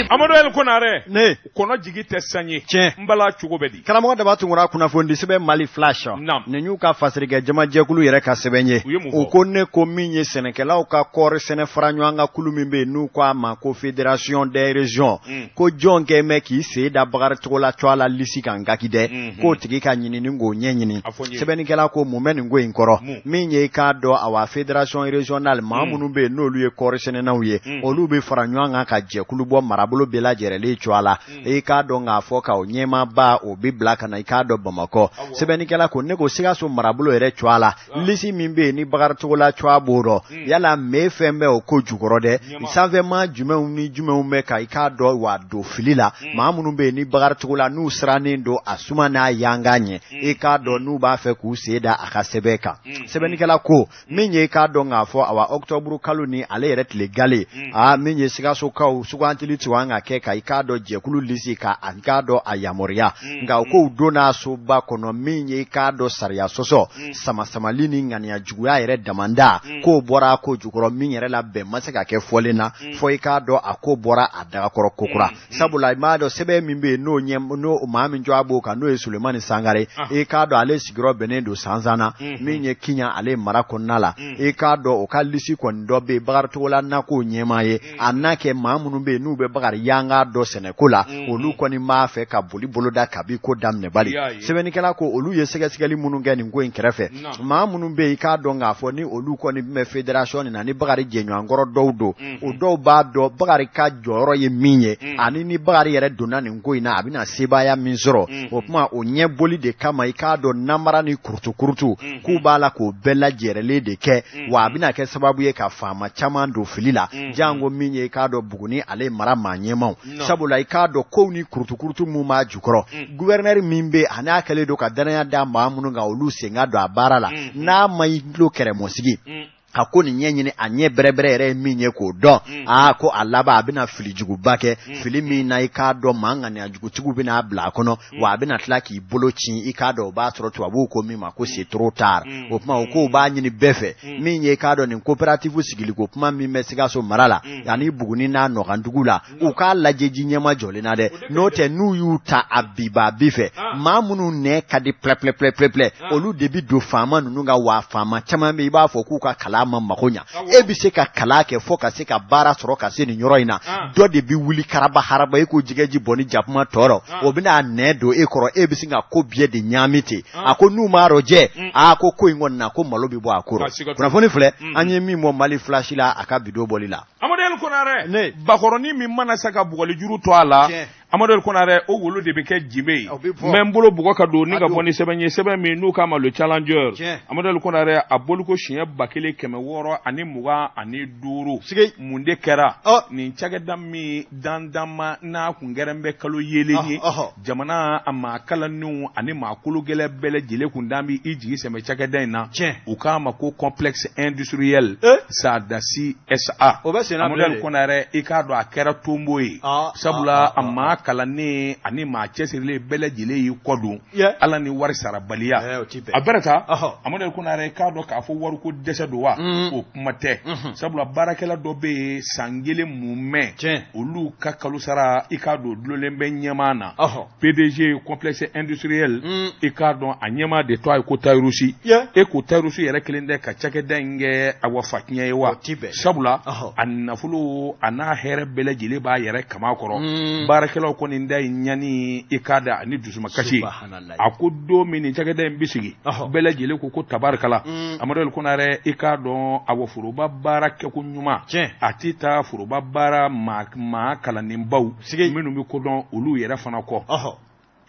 Amadu El Konare,
ne
kɔnɔ jigi tɛ san ye.
Tiɲɛ.
N bala cogo bɛ di?
Karamɔgɔ Daba Tunkara, kunnafonidi sɛbɛn Mali Flash, nin y'u ka fasirikɛ jamajɛkulu yɛrɛ ka sɛbɛn ye. U ko ne ko min ye sɛnɛkɛlaw ka kɔɔri sɛnɛ fara ɲɔgɔn kan kulu min bɛ yen n'u ko a ma ko Fédération des régions, ko jɔn kɛ mɛn k'i sen da Bakari Togola tɔgɔ la lisi kan gaki dɛ, k'o tigi ka ɲinini k'o ɲɛɲini. Sɛbɛnnikɛla ko mun bɛ nin ko in kɔrɔ? Min ye i k'a dɔn awa fédération régionale, maa minnu bɛ yen n'olu ye kɔɔri sɛnɛnaw ye, olu bɛ fara ɲɔgɔn kan ka jɛkulu bɔ marabolo bɛɛ lajɛrɛlen cogoya la, i k'a dɔn k'a fɔ ka o ɲɛmaaba o bɛ bila ka na i k'a dɔn Bamakɔ. Sɛbɛnnikɛla ko ne ko Sikaso marabolo yɛrɛ cogoya la, lisi min bɛ yen ni Bakari Togola tɔgɔ b'o rɔ, yala me fɛn bɛ o ko jukɔrɔ dɛ? Sanfɛmaa jumɛnw ni jumɛnw bɛ ka i k'a dɔn wa don fili la? Maa minnu bɛ yen ni Bakari Togola n'u sirannen don a suma n'a yanga ɲɛ, i k'a dɔn n'u b'a fɛ k'u sen da a ka sɛbɛn kan. Sɛbɛnnikɛla ko min ye i k'a dɔn k'a fɔ awa ɔkutɔburu kalo ni ale yɛrɛ tile gale, aa, min ye Sikasokaw sugantili tun kan ka kɛ ka i k'a dɔn jɛkulu lisi ka a k'a dɔn a yamaruya, nka u k'u donna soba kɔnɔ, min ye i k'a dɔn sariya sɔsɔ, samasamali ni ŋaniya juguya yɛrɛ damanda, k'o bɔra a ko jukɔrɔ, min yɛrɛ la bɛn ma se ka kɛ fɔlen na fɔ i k'a dɔn a ko bɔra a dagakɔrɔ kokura. Sabula i m'a dɔn sɛbɛn min bɛ yen n'o ɲɛ n'o maa min jɔ a b'o kan, n'o ye Sulemani Sangare, i k'a dɔn ale sigiyɔrɔ bɛnnen don Sansan na, min ye Kiɲan ale mara kɔnɔna la. I k'a dɔn o ka lisi kɔni dɔ bɛ yen, Bakari Togola nako ɲɛmaa ye, a n'a kɛ maa minnu bɛ yen n'u bɛ Bakari yanga dɔ sɛnɛko la, olu kɔni b'a fɛ ka boli boloda kabi ko daminɛ bali. Sɛbɛnnikɛla ko olu ye sɛgɛsɛgɛli minnu kɛ nin ko in kɛrɛfɛ, maa minnu bɛ yen i k'a dɔn k'a fɔ ni olu kɔni bɛ fédération nin na, ni Bakari jɛɲɔgɔnkɔrɔ dɔw don, o dɔw b'a dɔn Bakari ka jɔyɔrɔ ye min ye, ani ni Bakari yɛrɛ donna nin ko in na, a bɛna sebaaya min sɔrɔ. O tuma o ɲɛboli de kama, i k'a dɔn namara ni kurutukurutu k'u b'a la k'o bɛɛ lajɛrɛlen de kɛ, wa a bɛna kɛ sababu ye ka faama caman don fili la, janko min ye i k'a dɔn Buguni ale mara maa ɲɛmaw. Sabula i k'a dɔn kow ni kurutukurutu min b'a jukɔrɔ, guvɛrɛnɛri min bɛ a n'a kɛlen don ka danaya da maa minnu kan, olu sen ka don a baara la, n'a ma i tulo kɛrɛmɔsigi. Ka ko nin ɲɛɲini, a ɲɛ bɛrɛbɛrɛ yɛrɛ ye min ye k'o dɔn. Aa, ko a laban a bɛna fili juguba kɛ, fili min na i k'a dɔn maa ŋaniya jugutigiw bɛna a bila a kɔnɔ, wa a bɛna tila k'i bolo ci. I k'a dɔn o b'a sɔrɔ tubabuw ko min ma ko c'est trop tard. O tuma o kow b'a ɲini bɛɛ fɛ, min ye i k'a dɔn nin coopérative sigiliko kuma min bɛ Sikaso mara la ani Buguni n'a nɔkandugu la, u k'a lajɛ ji ɲɛma jɔlen na dɛ. N'o tɛ, n'u y'u ta a biba bi fɛ, maa minnu nɛn ka di plɛplɛplɛplɛ, olu de bɛ don faama ninnu kan. Wa faama caman bɛ, i b'a fɔ k'u ka kalan ma mago ɲa. E bɛ se ka kalan kɛ fo ka se ka baara sɔrɔ ka se nin yɔrɔ in na, dɔ de bɛ wuli karaba haraba e ko jɛgɛji bɔ ni jakuma tɔɔrɔ, o bɛna a nɛn don e kɔrɔ, e bɛ sin ka ko bɛɛ de ɲaami ten. A ko n'u m'a rɔjɛ, a ko ko in kɔni na ko malo bɛ bɔ a ko rɔ. Kunnafoni filɛ, an ye min bɔ Mali Flash la a ka bi don bɔli la.
Amadu El Konarɛ, bakɔrɔnin min mana se ka bugɔlijuru to a la, Amadu El Konarɛ, o wolo de bɛ kɛ jibe ye. N bɛ n bolo bugɔ ka don ni ka bɔ ni sɛbɛn ye, sɛbɛn min n'u k'a ma Le Challenger. Amadu El Konarɛ, a boliko siɲɛ 1625. Mun de kɛra nin cakɛda min dandanma n'a kun kɛra bɛ kalo yeelen ye jamana a maa kalannenw ani maa kologɛlɛn bɛɛ lajɛlen kun dan bɛ i jigi sɛmɛ cakɛda in na, u k'a ma ko Complexe Industriel Sadasi SA?
O bɛ senna.
Amadu El Konarɛ, i k'a dɔn a kɛra tonbo ye, sabula a maa kalannen ani maa cɛsirilen bɛɛ lajɛlen y'i kɔ don Ala ni wari sarabaliya. A bɛrɛ ta, Amadu El Konarɛ, i k'a dɔn k'a fɔ wariko dɛsɛ don wa, o kuma tɛ, sabula baarakɛla dɔ bɛ yen san kelen mumɛ, olu ka kalo sara, i k'a dɔn dulonnen bɛ ɲɛmaa na. PDG Complexe Industriel, i k'a dɔn a ɲɛmaa de tɔgɔ ye ko Tayirusi. E ko Tayirusi yɛrɛ kelen tɛ ka cakɛda in kɛ awa fatiɲɛ ye wa, sabula a nafolo a n'a hɛrɛ bɛɛ lajɛlen b'a yɛrɛ kama kɔrɔ. Baarakɛlaw kɔni da ye ɲani, i k'a da ani dusumakasi. A ko don min nin cakɛda in bɛ sigi, bɛɛ lajɛlen ko ko tabarikala. Amadu El Konarɛ, i k'a dɔn awa foroba baara kɛko ɲuman a tɛ taa foroba baara maa kalannenbaw minnu bɛ kodɔn olu yɛrɛ fana kɔ.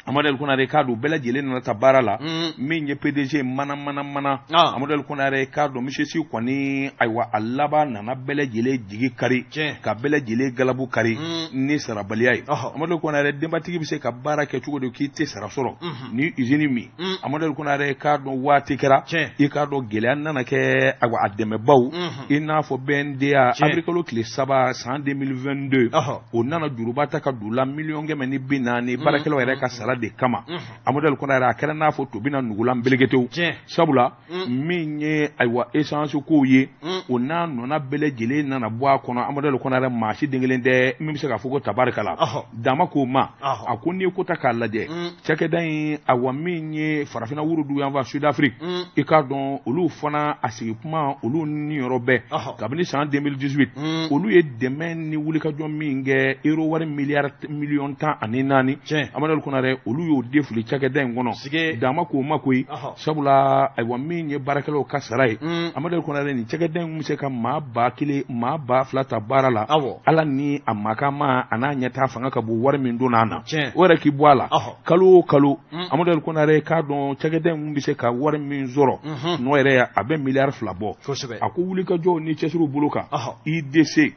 Amadu El Konarɛ, k'a dɔn bɛɛ lajɛlen nana ta baara la, min ye PDG mana mana mana. Amadu El Konarɛ, k'a dɔn monsieur Si kɔni, ayiwa, a laban nana bɛɛ lajɛlen jigi kari ka bɛɛ lajɛlen galabu kari ni sarabaliya ye. Amadu El Konarɛ, denbatigi bɛ se ka baara kɛ cogo di k'i tɛ sara sɔrɔ ni usine min? Amadu El Konarɛ, k'a dɔn waati kɛra, i k'a dɔn gɛlɛya nana kɛ ayiwa a dɛmɛbaw, i n'a fɔ BNDA, avril kalo tile 3 san 2022, o nana juruba ta ka don la 140 miliyɔn baarakɛlaw yɛrɛ ka sara de kama. Amadu El Konarɛ, a kɛra n'a fɔ to bɛna nugulan beleketew, sabula min ye ayiwa essence kow ye, o n'a nɔna bɛɛ lajɛlen nana bɔ a kɔnɔ. Amadu El Konarɛ, maa si den kelen tɛ min bɛ se k'a fɔ ko tabarikala dama k'o ma. A ko n'i ye ko ta k'a lajɛ, cakɛda in, awa, min ye farafinna worodugu yanfan Sud Afrique, i k'a dɔn olu fana a sigi kuma olu niyɔrɔ bɛɛ kabini san 2018, olu ye dɛmɛ ni wulikajɔ min kɛ, euro wari miliyari 14 miliyɔn. Amadu El Konarɛ, olu y'o de fili cakɛda in kɔnɔ dama k'o ma koyi, sabula ayiwa min ye baarakɛlaw ka sara ye. Amadu El Konarɛ, nin cakɛda in bɛ se ka maa 1000, maa 2000 ta baara la. Ala ni a makama a n'a ɲɛtaa fanga ka bon, wari min donna a na, o yɛrɛ k'i bɔ a la kalo o kalo. Amadu El Konarɛ, k'a dɔn cakɛda in bɛ se ka wari min sɔrɔ n'o yɛrɛ a bɛ miliyari 2 bɔ. A ko wulikajɔw ni cɛsiriw bolo kan, IDC,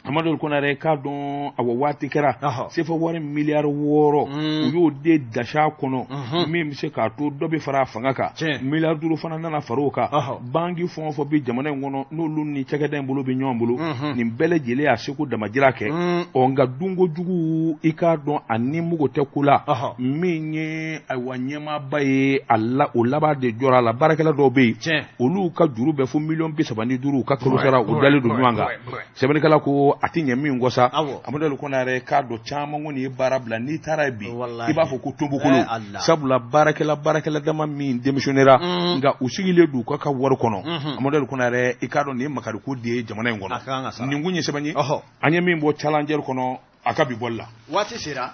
Amadu El Konarɛ, k'a dɔn awa waati kɛra sefa wari miliyari 6, u y'o de dasa kɔnɔ, min bɛ se k'a to dɔ bɛ fara a fanga kan. Miliyari 5 fana nana fara o kan. Banki fɛn o fɛn bɛ jamana in kɔnɔ, n'olu ni cakɛda in bolo bɛ ɲɔgɔn bolo, nin bɛɛ lajɛlen y'a seko damajira kɛ. Ɔ nka dunko jugu, i k'a dɔn a ni mugu tɛ ko la, min ye ayiwa ɲɛmaaba ye a la, o laban de jɔra a la. Baarakɛla dɔw bɛ yen, olu ka juru bɛ fo 35 miliyɔn, u ka kalo sara u dalen don ɲɔgɔn kan. Sɛbɛnnikɛla ko a tɛ ɲɛ min kɔ sa, Amadu El Konarɛ, k'a dɔn caman kɔni ye baara bila. N'i taara yen bi, i b'a fɔ ko tonbokolo, sabula baarakɛla dama min démissionnera, nka u sigilen don u ka wari kɔnɔ. Amadu El Konarɛ, i k'a dɔn nin ye makariko de ye jamana in kɔnɔ. Nin kun ye sɛbɛn ye an ye min bɔ Challenger kɔnɔ a ka bi bɔli la.
Waati sera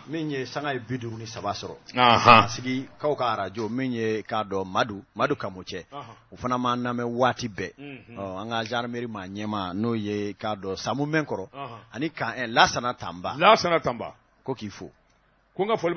min ye sanga ye 53 sɔrɔ a sigi kaw ka arajo min ye k'a dɔn Madu Kamocɛ, o fana m'an lamɛn waati bɛɛ. An ka gendarmerie maa ɲɛmaa, n'o ye k'a dɔn Samu Mɛnkɔrɔ ani kan Lasana Tanba.
Lasana Tanba.
Ko k'i fo.
Ko n ka foli.